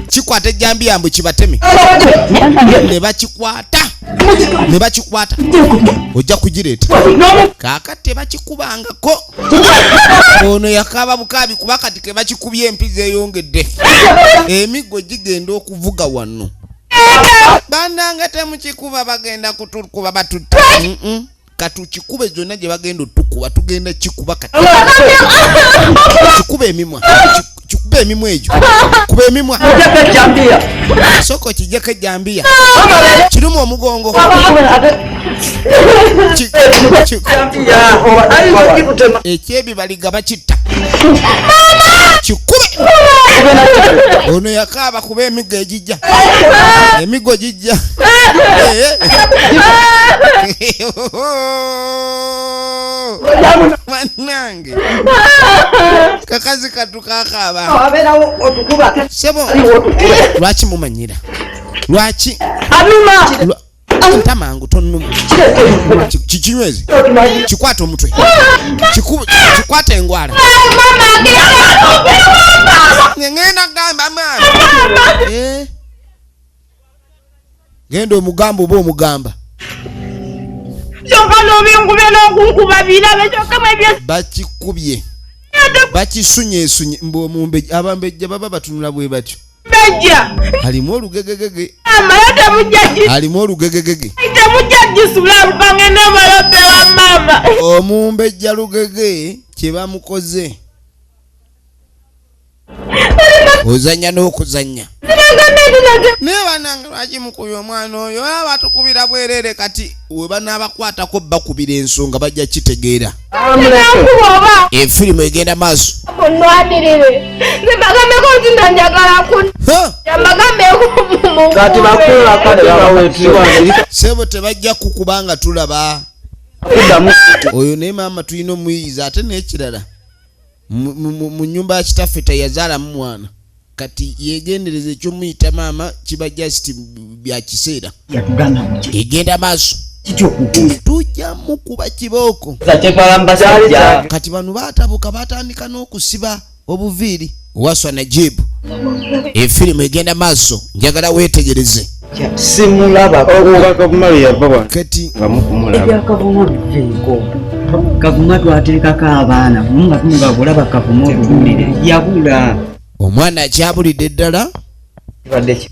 kikwata ejjambiya mbu kibateme, ne bakikwata, ne bakikwata, ojja kugireeta. Kakati tebakikubangako, ono yakaba bukabi kuba kati kebakikubye empi zeyongedde, emiggo gigenda okuvuga wano. Bananga temukikuba, bagenda kutukuba batutta. Katukikube zonna gye bagenda otukuba, tugenda kikuba. Kati kikuba emimwa, kikuba emimwa egyo, kuba emimwa, sooka okijjeko ejjambiya kirumu omugongo. Ekyebibaliga bakitta, kikube. Ono yakaaba kuba emiggo egijja, emiggo gijja. Bannange, kakazi katu kakaaba. Sebo, lwaki mumanyira? Lwaki ntamangu tonuma? Kikinywezi, kikwata omutwe, kikwata engwala. Ngenda gamba maama. Genda omugamba oba omugamba. Kyokka n'obinkubye n'okunkuba birabe, kyokka mwebyo. Bakikubye, bakisunyesunye mbu omumbejja. Abambejja baba batunula bwe batyo. Bejja. Alimu olugegegege. Maama temujja. Alimu olugegegege. Temujja gisula lupange n'omalope wa maama. Omumbejja lugege kye bamukoze, ozanya n'okuzanya. Naye banange, lwaki mukubye omwana oyo? Aba batukubira bwerere. Kati we banaabakwatako bakubira ensonga, bajja kitegeera. Efirimu egenda maaso. Munwanirire, nze mbagambeko nti nanjagala ku Ha! mbagambeko. Kati bakula kale bawetu. Sebo, tebajja kukubanga tulaba. Kuddamu. Oyo naye maama tulina omuyiyiza. Ate n'ekirala, mu nyumba ya kitaffe teyazaalamu mwana, kati yegendereza ekyomuyita maama kiba just bya kiseera. Yatugamba muki? Egenda maaso. Kityo okukuza. Tujja mukuba kibooko. Kyetwala mubasajja. Kati bano baatabuka, batandika n'okusiba obuviiri. Waswa Najibu, efirimu egenda maaso, njagala weetegereze. Simulaba. Kavuma yava wano Kati nga mukumulaba. Ebyakavuma biveeko. Kavuma twateekako abaana nga tumuga bulaba Kavuma otuwulire yabula. Omwana akyabulidde ddala. Kibadde ki?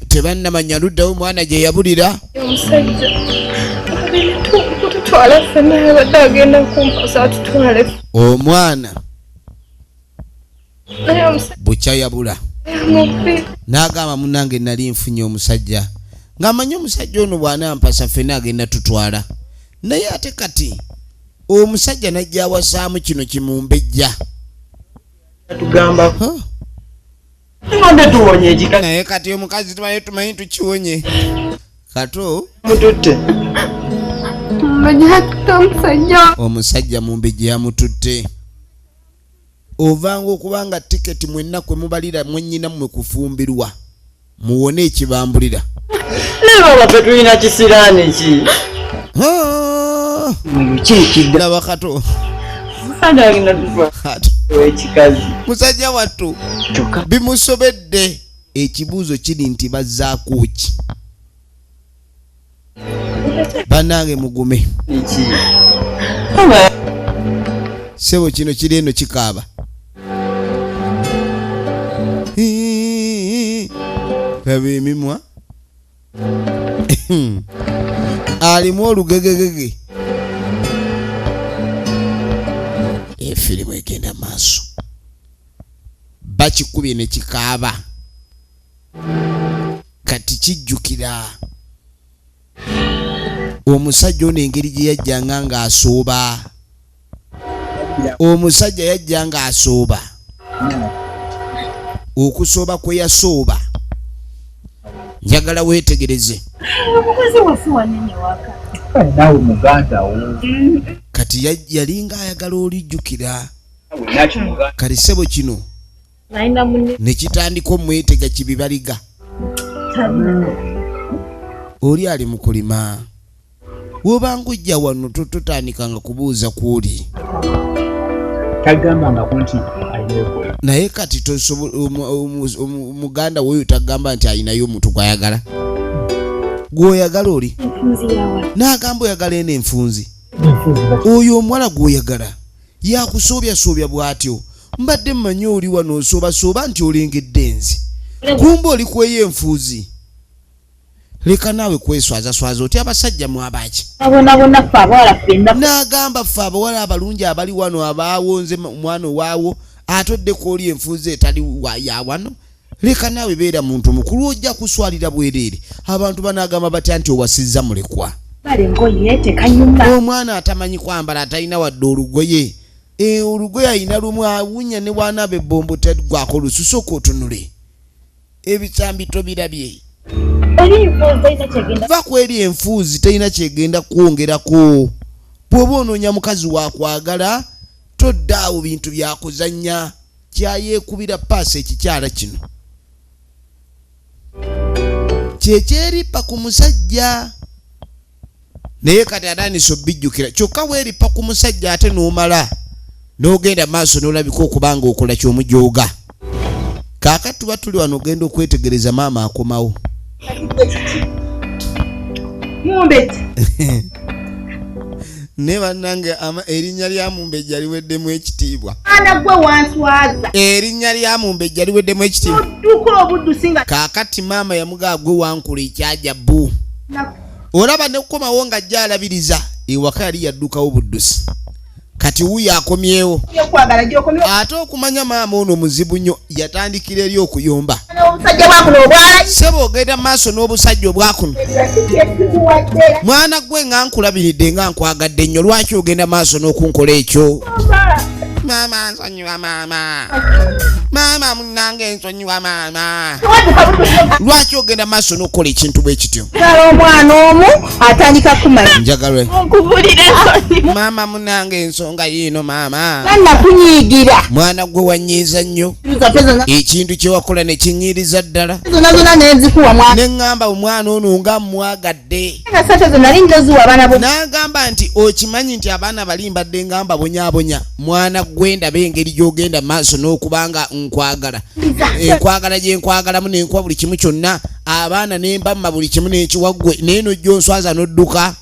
Tebannamanya luddawo omwana gye yabulira. Omusajja agenda kututwala ffenna, abadde agenda kumpasa atutwale. Omwana Naye omusajja bukya yabula. mubi. N'agamba, "Munange, nali nfunye omusajja ng'amanyi omusajja ono bw'anampasa ffenna agenda tutwala, naye ate kati omusajja najja awasaamu kino kimumbejja." Tugamba. Huh? Tumonde tuwonye ekika. Naye kati omukazi tubaye tumanyi tukiwonye kato. Mututte. Mumenya atuta omusajja. Omusajja mumbejja yamututte. Ovanga okuba nga tiketi mwenna kwe mubalira mwennyina mmwe kufumbirwa. Muwone ekibambulira. Naye baba tulina kisiraani ki? Laba kato. Musajja wattu bimusobedde. Ekibuuzo kiri nti bazzaako ki? Bannange mugume. Ssebo kino kiri eno kikaaba. Laba emimwa. Alimu olugegegege. Efirimu egenda maaso. Bakikubye ne kikaaba. Kati kijjukira omusajja ono engeri gye yajjanga ng'asooba. Omusajja yajja ng'asooba. Okusooba kwe yasooba. Njagala weetegereze. Kati yalinga ayagala olijjukira. Kati ssebo kino ne kitandika omwetega kibibaliga. Oli ali mu kulima. Bw'obanga ojja wano totandikanga kubuuza kw'oli. Naye kati muganda woyo tagamba nti alinayo omuntu gw'ayagala. Gw'oyagala oli? N'agamba oyagala eno enfunzi. Oyo omuwala gw'oyagala yakusoobyasoobya bw'atyo. Mbadde mmanyi oli wano osoobasoba nti olengedde nze. Kumbe oli kweyo enfuuzi. Leka naawe kweswazaswaza otya abasajja mwabaki. N'agamba ffe abawala abalungi abali wano abaawo nze omwana owaawo atodde kw'oli enfuuzi etali ya wano. Leka naawe beera muntu mukulu ojja kuswalira bwereere. Abantu banaagamba batya nti owasizza mulekwa. Omwana atamanyi kwambala atalina wadde olugoye. Olugoye alina lumu awunya ne bw'anaaba ebbombo teggwako lususu otunule. Ebisambi tobirabye. Va ku eri enfuuzi terina kyegenda kwongerako. Bw'oba onoonya mukazi wakwagala todda awo bintu byakuzannya. Kyayeekubira paasi ekikyala kino. Kyekyeripa ku musajja. Naye kati atandise obijjukira. Kyokka weeripa ku musajja ate n'omala n'ogenda maaso n'olabika okubanga okola ky'omujooga. Kaakati tuba tuli wano ogenda okwetegereza maama akomawo. Ne bannange erinnya lya Mumbejja liweddemu ekitiibwa. Erinnya lya Mumbejja liweddemu ekitiibwa. Kaakati maama yamugamba gwe wankula ekyajabu. Olaba ne kukomawo ng'ajja alabiriza ewaka yali yaddukawo buddusi. Kati wuuyo akomyewo. Ate okumanya maama ono muzibu nnyo yatandikira eri okuyomba. Ssebo ogenda maaso n'obusajja obwakuno. Mwana gwe nga nkulabiridde nga nkwagadde nnyo lwaki ogenda maaso n'okunkola ekyo? Maama nsonyiwa maama. Maama munnange nsonyiwa maama. Lwaki ogenda maaso n'okukola ekintu bwe kityo? Omwana omu atandika kumanya. Njagala nkubulire ensonyi. Maama munnange ensonga yiino maama. Nakunyiigira. Mwana gwe wanyiiza nnyo. Ekintu kye wakola ne kinyiiriza ddala. Ne ŋŋamba omwana ono nga mmwagadde. N'agamba nti okimanyi nti abaana bali mbadde nga mbabonyaabonya. Mwana gwe ndaba engeri gy'ogenda maaso n'okubanga nkwagala. Enkwagala gye nkwagalamu ne nkuwa buli kimu kyonna. Abaana ne mbamma buli kimu n'ekiwa ggwe naye n'ojja onswaza n'odduka.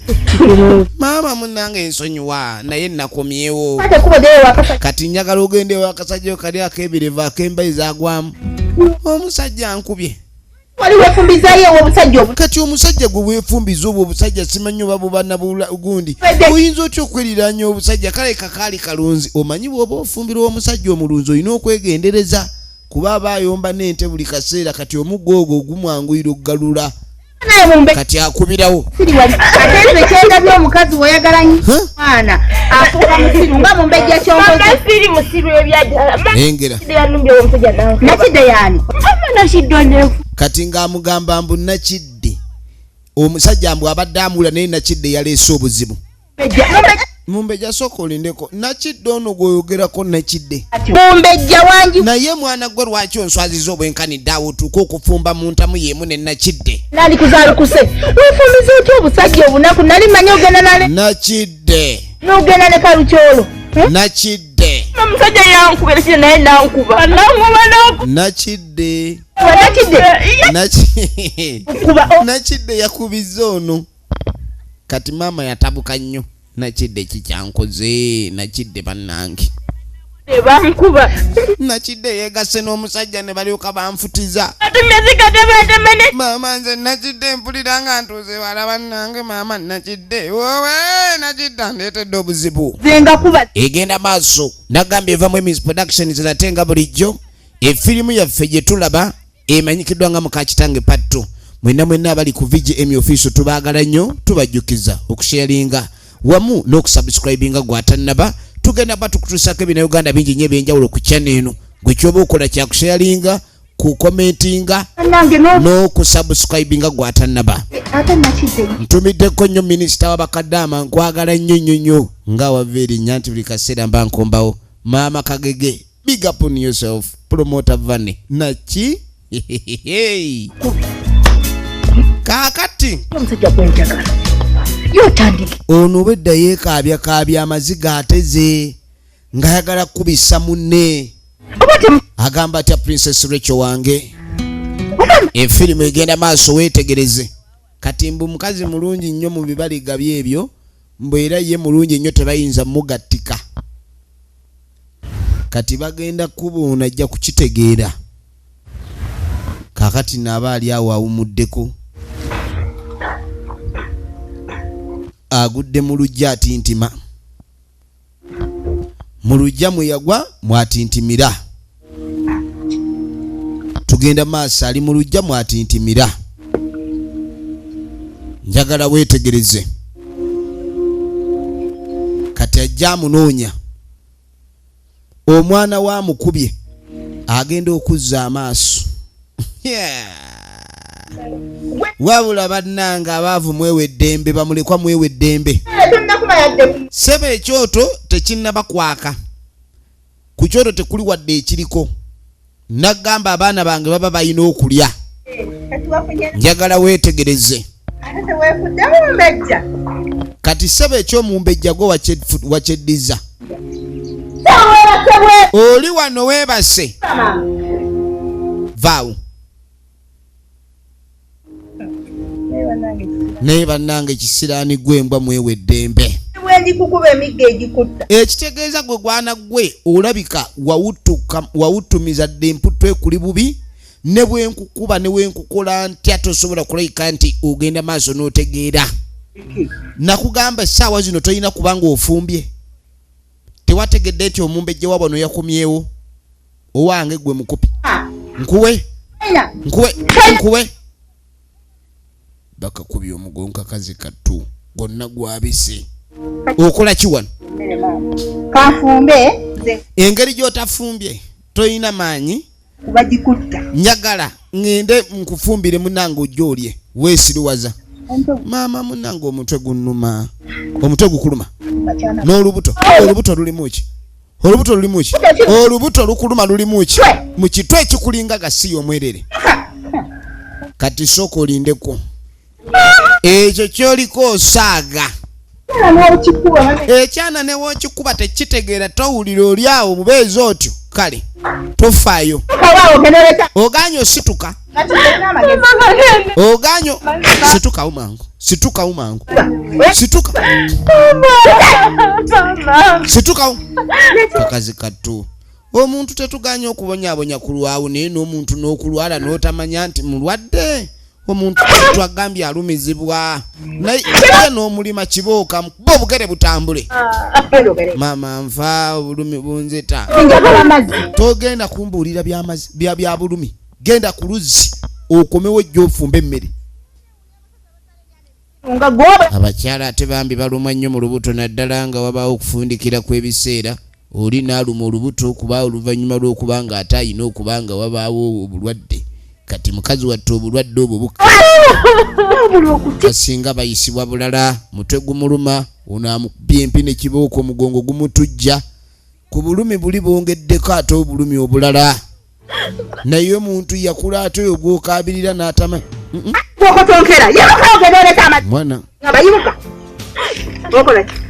Maama munnange nsonyiwa naye nakomyewo. Kati njagala ogende ewakasajja kali ak'ebirevu ak'embayi zaagwamu. Omusajja ankubye. Kati omusajja gwe weefumbiza obwo obusajja simanyi oba buba na gundi. Oyinza otya okweriraanya obusajja kale kakaali kalunzi. Omanyi bw'oba ofumbirwa omusajja omulunzi olina okwegendereza kuba aba ayomba n'ente buli kaseera kati omuggo ogwo gumwanguyira okugalula. Kati akubirawo. Ate nze kyendabye omukazi w'oyagala nnyo mwana afuuka musiru nga Mumbejja ky'onkoze. Siri musiru ebyaddala. Lengera. Nakidde yaani? Kati ng'amugamba mbu Nakidde. Omusajja mbu abadde amula naye Nakidde yaleese obuzibu. Mumbejja, sooka olindeko. Nakidde ono gweoyogerako, Nakidde? Mumbejja wangi. Naye mwana gwe, lwaki onswaziza obwenkanidde awo otuuke okufumba mu ntamu y'emu ne Nakidde? Nandikuzaalukuse, weefumiza otya obusajja obunaku? Nali manyi ogenda nale. Nakidde. N'ogenda ne Kalukyolo. Nakidde. Omusajja yankubira kino, naye nankuba, nankuba, nankuba. Nakidde. Nakidde. Kuba. Nakidde yakubizza ono. Kati maama yatabuka nnyo. Nakidde, kikyankoze Nakidde, bannange. Bankuba. Nakidde yeegase n'omusajja ne balyoka banfutiza. Atumyezikatebatemene. Maama, nze Nakidde mpulira nga ntuuse wala. Bannange, maama Nakidde, wowe Nakidde andeetedde obuzibu. Zenga kuba. Egenda maaso, nagambye evamu Emis Productions, nate nga bulijjo efirimu yaffe gye tulaba emanyikiddwa nga Mukakitange Patto. Mwenna mwenna abali ku VGM Official, tubaagala nnyo. Tubajjukiza okusharinga wamu n'okusubscribinga gwatannaba. Tugenda ba tukutuusako ebinauganda bingi nnyo ebyenjawulo ku channel eno. Gwe kyoba okola kyakusharinga, kukomentinga Nange no. n'okusubscribinga gwatannaba. Ate Nakidde. Ntumiddeko nnyo minisita w'abakaddaama, nkwagala nnyo nnyo nnyo nga wava erinnya nti buli kaseera mba nkombawo. Maama Kagege, big up on yourself. Promoter Vane naki. Kaakati Omusajja gwenjagala yotandika. Ono obwedda yeekaabya kaabya, amaziga ateze ng'ayagala kukubisa munne. Oba temu. Agamba atya Princess Rachel wange? Efirimu egenda maaso, weetegereze. Kati mbu mukazi mulungi nnyo mu bibaliga byebyo, mbu era ye mulungi nnyo, tebayinza mugattika. Kati bagenda kubuuna, ajja kukitegeera. Kaakati naaba ali awo awumuddeko, agudde mu lujja, atintima mu lujja mwe yagwa mwatintimira. Tugenda maaso, ali mu lujja mwatintimira. Njagala weetegereze. Kati ajja amunoonya omwana wa amukubye, agenda okuzza amaaso. Yeah. Wabula bannanga abaavu, mwewe eddembe, bamulekwa mwewe eddembe. Tonnakuba yadde. Seba, ekyoto tekinnaba kwaka, ku kyoto tekuli wadde ekiriko. Nagamba abaana bange baba balina okulya. Kati wafunye. Njagala weetegereze. Ate teweefudde mumbejja. Kati seba, ekyomumbejja gwe wakyeddiza. Weebase bwe. Oli wano weebase. Vaawo. Naye bannange, kisiraani gwembwa, mwewe eddembe. Bwengikukuba emigga egikutta. Ekitegeeza gwe gwana gwe olabika wawutumiza dde emputtu ekuli bubi. Ne bwenkukuba ne bwenkukola ntya, tosobola kulabika nti ogenda maaso n'otegeera. Nakugamba essaawa zino tolina kubanga ofumbye. Tewategedde nti omumbejje wa wano yakomyewo? Owange gwe mukupi, nkuwe, nkuwe, nkuwe. Bakakubye omugonka, kazi kattu gonna gwabise. Okola ki wano? Kanfumbe nze. Engeri gy'otafumbye toyina maanyi. Kuba gikutta. Njagala ŋŋende nkufumbire munange, ojja olye. Weesiriwaza maama munange, omutwe gunnuma. Omutwe gukuluma n'olubuto? Olubuto lulimu ki? Olubuto lulimu ki? Olubuto lukuluma, lulimu ki mu kitwe ekikulinga gasiya omwerere? Kati sooka olindeko, ekyo kyoliko osaaga. Ekyana newokikuba tekitegeera, towulira. Oli awo mubeezi otyo, kale tofaayo. Oganye osituka, oganye situkawo mangu, situkawo mangu, situka, situkawo kakazi kattu. Omuntu tetuganye okubonyabonya ku lwawo, naye n'omuntu n'okulwala n'otamanya nti mulwadde. Omuntu twagambye alumizibwa, naye n'omulima kibooka mukuba obugere butambule. Maama, nfa obulumi bunzita. Togenda kumbuulira byamazi bya bulumi. Genda ku luzzi okomewo, ejja ofumba emmere. Abakyala ate bambi balumwa nnyo mu lubuto, naddala nga wabaawo okufundikira kw'ebiseera. Oli n'aluma olubuto kuba oluvannyuma lw'okuba nga ate ayina okuba nga wabaawo obulwadde. Kati mukazi wattu obulwadde obwo bukasinga bayisibwa bulala, mutwe gumuluma, ono amukubye empi ne kibooko, omugongo gumutujja ku bulumi buli bwongeddeko ate obulumi obulala. Naye omuntu yakula ate oyo gw'okaabirira n'atama. Mwana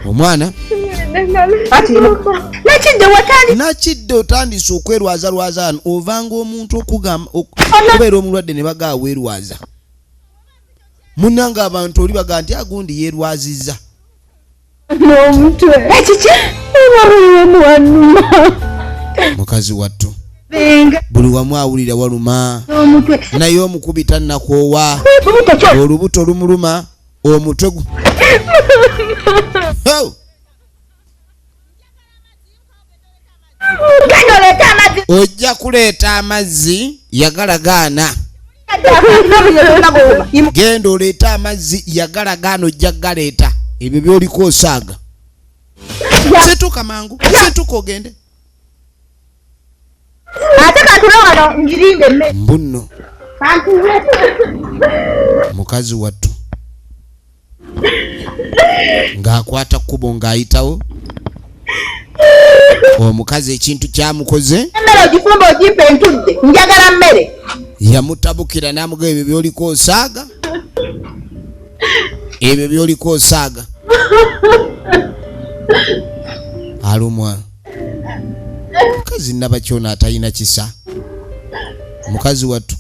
omwana nakidde otandise okwerwazalwaza wano, ovanga omuntu okugamba okubeera omulwadde ne bagaa weerwaza. Munnange abantu oli bagaa nti agundi yeerwazizza. Mukazi wattu buli wamu awulira waluma, naye omukubi tannakoowa, olubuto lumuluma, omutwe gu ojja kuleeta amazzi, yagalagaana. Genda oleete amazzi, yagalagaana, ojja galeeta. Ebyo by'oliko osaaga. Situka mangu, situka ogende. Ate kantule wano njirinde emmere. Mbunno. Kantule. Mukazi wattu ng'akwata kkubo ng'ayitawo. Omukazi ekintu kyamukoze. Emmere ogifumba ogimpe ntudde, njagala mmere. Yamutabukira n'amugamba ebyo by'oliko osaaga. Ebyo by'oliko osaaga. Alumwa. Mukazi nnabakyona atalina kisa. Mukazi wattu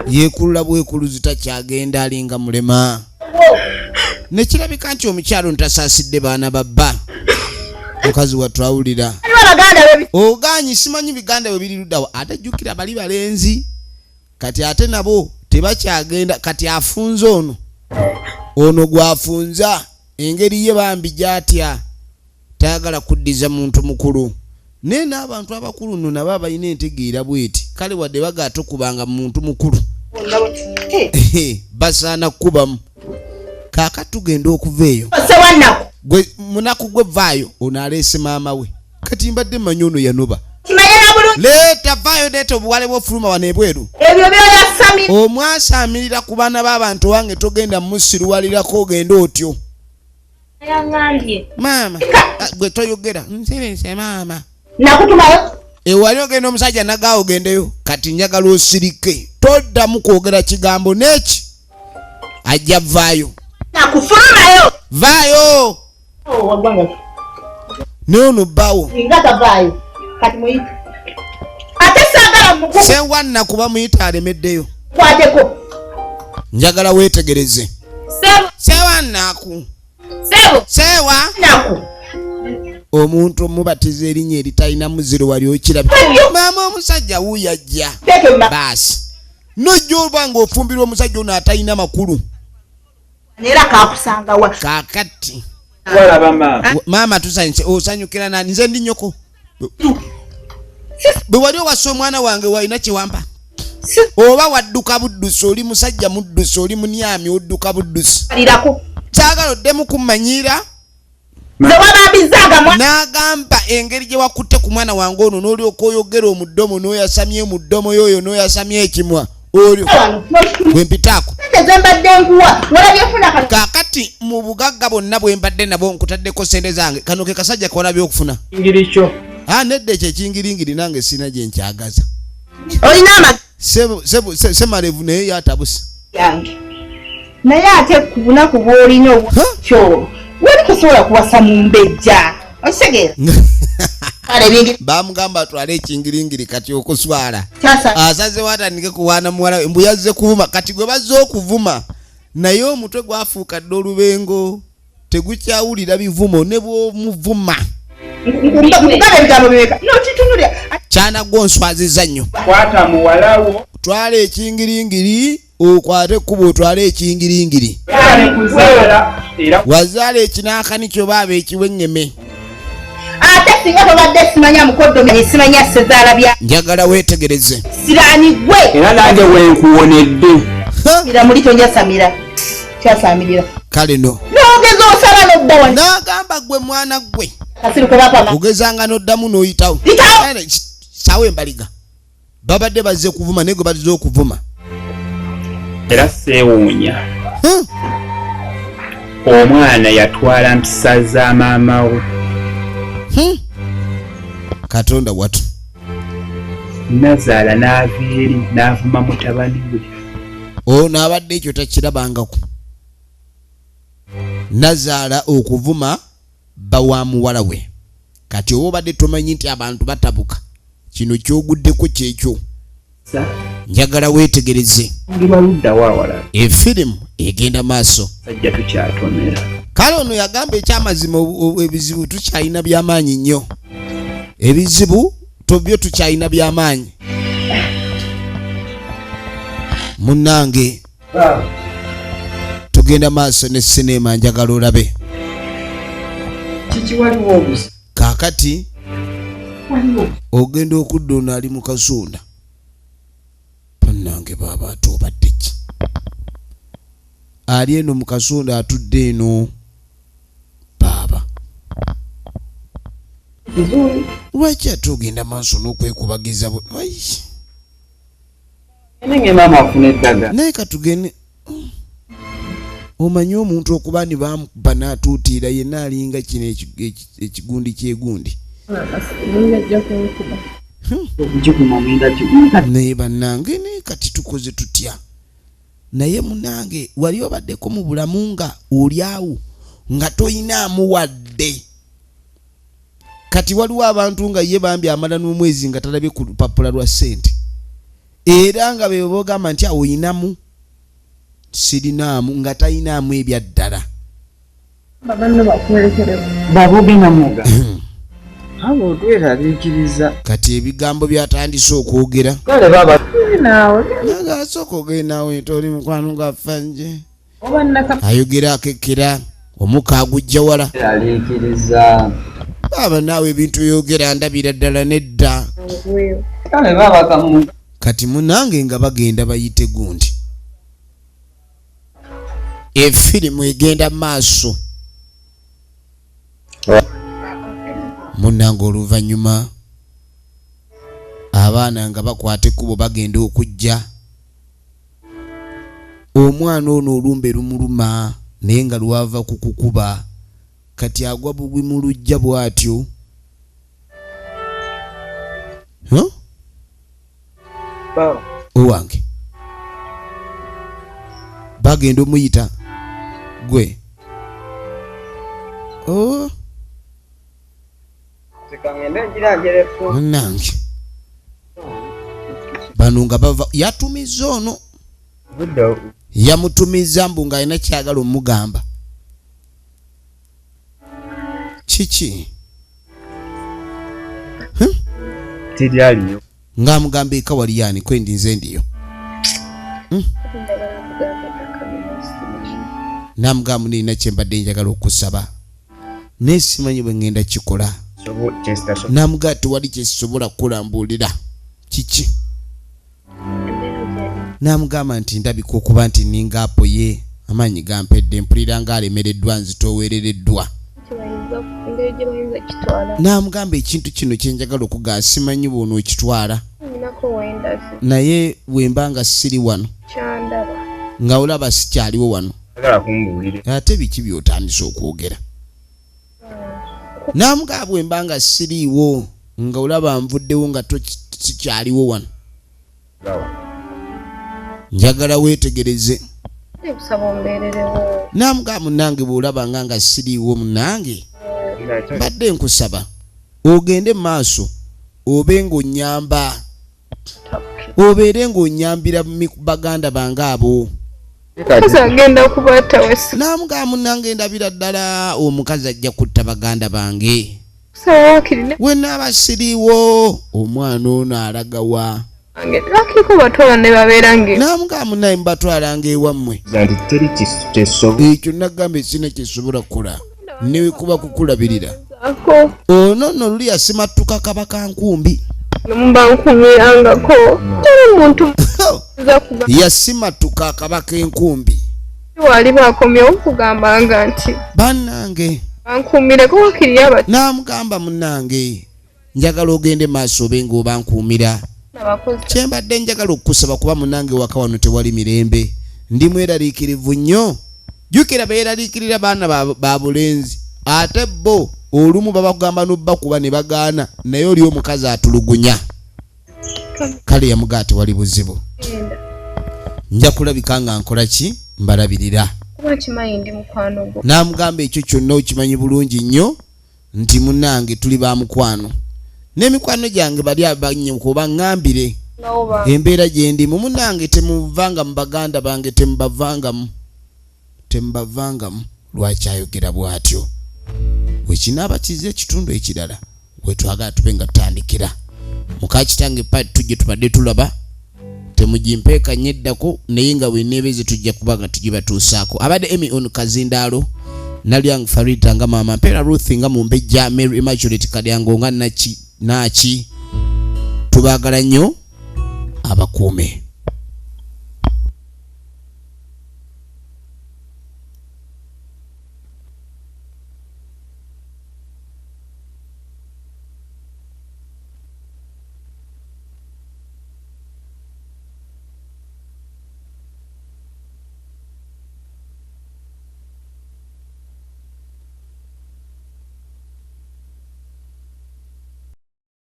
yeekulula bwekuluzi takyagenda, alinga mulema. Ne kirabika nti omukyalo ntasaasidde baana ba bba. Mukazi wattu awulira. Ogaanyi simanyi biganda bwe biri luddawa, ate jjukira bali balenzi. Kati ate nabo tebakyagenda, kati afunze ono. Ono gw'afunza engeri ye bambi gy'atya. Tayagala kuddiza muntu mukulu. Naye n'abantu abakulu nno nabo abalina entegeera bw'eti, kale wadde bagaata okubanga muntu mukulu. Basaana kukubamu. Kaakati tugenda okuva eyo. Gwe munaku gwe vaayo, ono aleese maama we. Kati mbadde mmanyi ono yanoba. Leeta vaayo, leeta obuwale bw'ofuluma wano ebweru. Omwasaamirira ku baana b'abantu wange togenda musiruwalirako ogende otyo. Maama, gwe toyogera, nsirise maama. Ewali ogenda omusajja nagaawo ogendeyo, kati njagala osirike, toddamu kwogera kigambo n'eki. Ajja vaayo. Vaayo. Naye ono bbaawo. Ssewannaku bamuyita alemeddeyo. Njagala weetegereze. Ssewannaku. Sewa. Omuntu omubatiza erinnya eritalina muziro wali okirabye. Maama omusajja wuuyo ajja. Baasi. N'ojja oba ng'ofumbirwa omusajja ono atalina makulu. Era kakusanga wa? Kaakati. Walaba maama. Maama tusanyuse, osanyukira nani? Nze ndi nnyoko. Bwe wali owasa omwana wange walina kye wampa? Oba wadduka buddusi, oli musajja muddusi, oli munyami odduka buddusi. Kyagala oddemu kummanyiira. N'agamba engeri gye wakutte ku mwana wange ono n'olyoka oyogera omuddomo n'oyasamya emuddomo y'oyo n'oyasamya ekimwa olyo bwe mpitaako. Kaakati mu bugagga bwonna bwe mbadde nabwo nkutaddeko ssente zange, kano ke kasajja ke walabye okufuna. Nedda ekyo ekingiringiri nange sirina gye nkyagaza. Ssemalevu naye yatabuse. Naye ate ku bunaku bw'olina obw'ekyo, wali tosobola kuwasa mumbejja. Okitegeera? Bamugamba atwale ekingiringiri kati okuswala. Asazeewo atandike kuwaana muwala we, mbu yazze kuvuma. Kati gwe bazze okuvuma naye omutwe gwafuuka dda olubengo, tegukyawulira bivumo ne bw'omuvuma. Kyana gwo nswaziza nnyo. Kwata muwala wo. Twala ekingiringiri okwate ekkubo otwale ekingiringiri. Wazaala ekinaakani kyo baaba ekiwengeme. Ate singa tobadde simanya mukoddomi, simanya ssezaala bya. Njagala weetegereze. Siraani gwe. Era nange wenkuwonedde. Mira muli tonjasamira. Kyasamirira. Kale no. N'ogeza osaba n'odda wano. N'agamba gwe mwana gwe. Kasiru ke bapama. Ogezanga n'oddamu n'oyitawo. Yitawo. Kale, saawa embaliga. Babadde bazze kuvuma naye gwe bazze okuvuma. Era seewuunya. Omwana yatwala mpisa za maama we. Katonda watu. Nazaala n'ava eri n'avuma mutabani we. Ono abadde ekyo takirabangako. Nazaala okuvuma bba wa muwala we. Kati oba obadde tomanyi nti abantu batabuka, kino kyoguddeko kyekyo. Njagala weetegereze. Ndiba luddawo awalala. Efirimu egenda maaso. Sajja tukyatomera. Kale ono yagamba ekyamazima ebizibu tukyalina byamaanyi nnyo. Ebizibu tobyo tukyalina byamaanyi. Munnange tugenda maaso ne sinema, njagala olabe. Kiki waliwo obuzibu? Kaakati ogenda okudda ono ali mu kasunda. Bannange baaba ate obadde ki? Ali eno mu kasunda atudde eno baaba. Lwaki ate ogenda maaso n'okwekubagiza bwe? Ai. Nenge maama afuna eddagala. Naye katugende. Omanyi omuntu okuba ni bamukuba n'atuutiira yenna alinga kino ekigundi ky'egundi. Okugikuma ngenda gikuma. Naye bannange, naye kati tukoze tutya? Naye munange wali obaddeko mu bulamu nga oli awo nga toyinaamu wadde. Kati waliwo abantu nga ye bambi amala n'omwezi nga talabye ku lupapula lwa ssente, era nga be bogamba nti awo oyinamu, sirinaamu, nga tayinaamu ebyaddala. Baba ogenda muga. Awo otweraliikiriza. Kati ebigambo byatandise okwogera. Kale baba. Nange asooka ogenda awo oli mukwano gwaffe nje. Ayogera akekkera omukka agujja wala. Eraliikiriza. Baaba naawe ebintu byogera ndabira ddala nedda. Kale baba kamu. Kati munange nga bagenda bayite gundi. Efirimu egenda maaso. Munange oluvannyuma abaana nga bakwata ekkubo bagenda okujja. Omwana ono olumbe lumuluma naye nga lwava ku kukuba. Kati agwa bugwi mu luggya bw'atyo. Huh? Owange. Bagenda omuyita gwe. Oh. Munnange. Bano nga bava yatumiza ono. Yamutumiza mbu ng'alina kyagala omugamba. Kiki? Teri aliyo. Ng'amugamba eka wali yani kwendi nze ndiyo. Namugamba nina kye mbadde njagala okusaba. Naye simanyi bwe ŋŋenda kikola. Namugamba tewali kye sisobola kukola mbuulira. Kiki? Namugamba nti ndabika okuba nti ninga apo ye amaanyi gampedde mpulira ng'alemereddwa nzitoowerereddwa. Namugamba ekintu kino kye njagala okugamba simanyi bw'onookitwala. Naye bwe mba nga siri wano nga olaba sikyaliwo wano. Ate biki by'otandise okwogera? Namugamba bwe mba nga siriiwo nga olaba nvuddewo nga sikyaliwo wano. Njagala weetegereze. Namugamba munnange bw'olaba nga siriiwo munnange mbadde nkusaba ogende mu maaso obe ng'onnyamba obeere ng'onnyambira baganda bange abo. Namugamba munnange ndabira ddala omukazi ajja kutta baganda bange. We naaba siriiwo omwana ono alagawa. Namugamba munnaye mubatwalanga ewammwe. Ekyo nagamba ekina kyesobola kukola ne kuba kukulabirira. Ono nno luli yasimattuka kabaka nkumbi. Yasimattuka akabaka enkumbi. Bannange. Namugamba munnange njagala ogende maaso obe ng'obankuumira. Kyembadde njagala okukusaba kuba munnange waka wano tewali mirembe. Ndi mweraliikirivu nnyo. Jjukira beeraliikirira baana ba bulenzi, ate bo olumu babagamba n'obbakuba ne bagaana, naye oli omukazi atulugunya. Kale yamugaa, tewali buzibu, nja kulabika nga nkola ki, mbalabirira. Kuba kimanyi ndi mukwano gwo. N'amugamba, ekyo kyonna okimanyi bulungi nnyo nti munnange tuli ba mukwano, n'emikwano gyange bali abanyuka oba ŋŋambire Ngawo ba embeera gye ndimu. Munnange, temuvanga mu baganda bange, temubavangamu, temubavangamu. Lwaki ayogera bw'atyo? Wekinaaba kize ekitundu ekirala wetwagala tube nga tutandikira muka kitange pa tujje tubadde tulaba temugimpeekanye eddako, naye nga weneebeze tujja kuba nga tugibatuusaako. Abadde Emy on Kazindaalo, Nalyang Farida nga maama Mpeera, Ruth nga Mumbejja, Mary Immaculate Kalyango nga Naki. Naki, tubaagala nnyo, abakuume.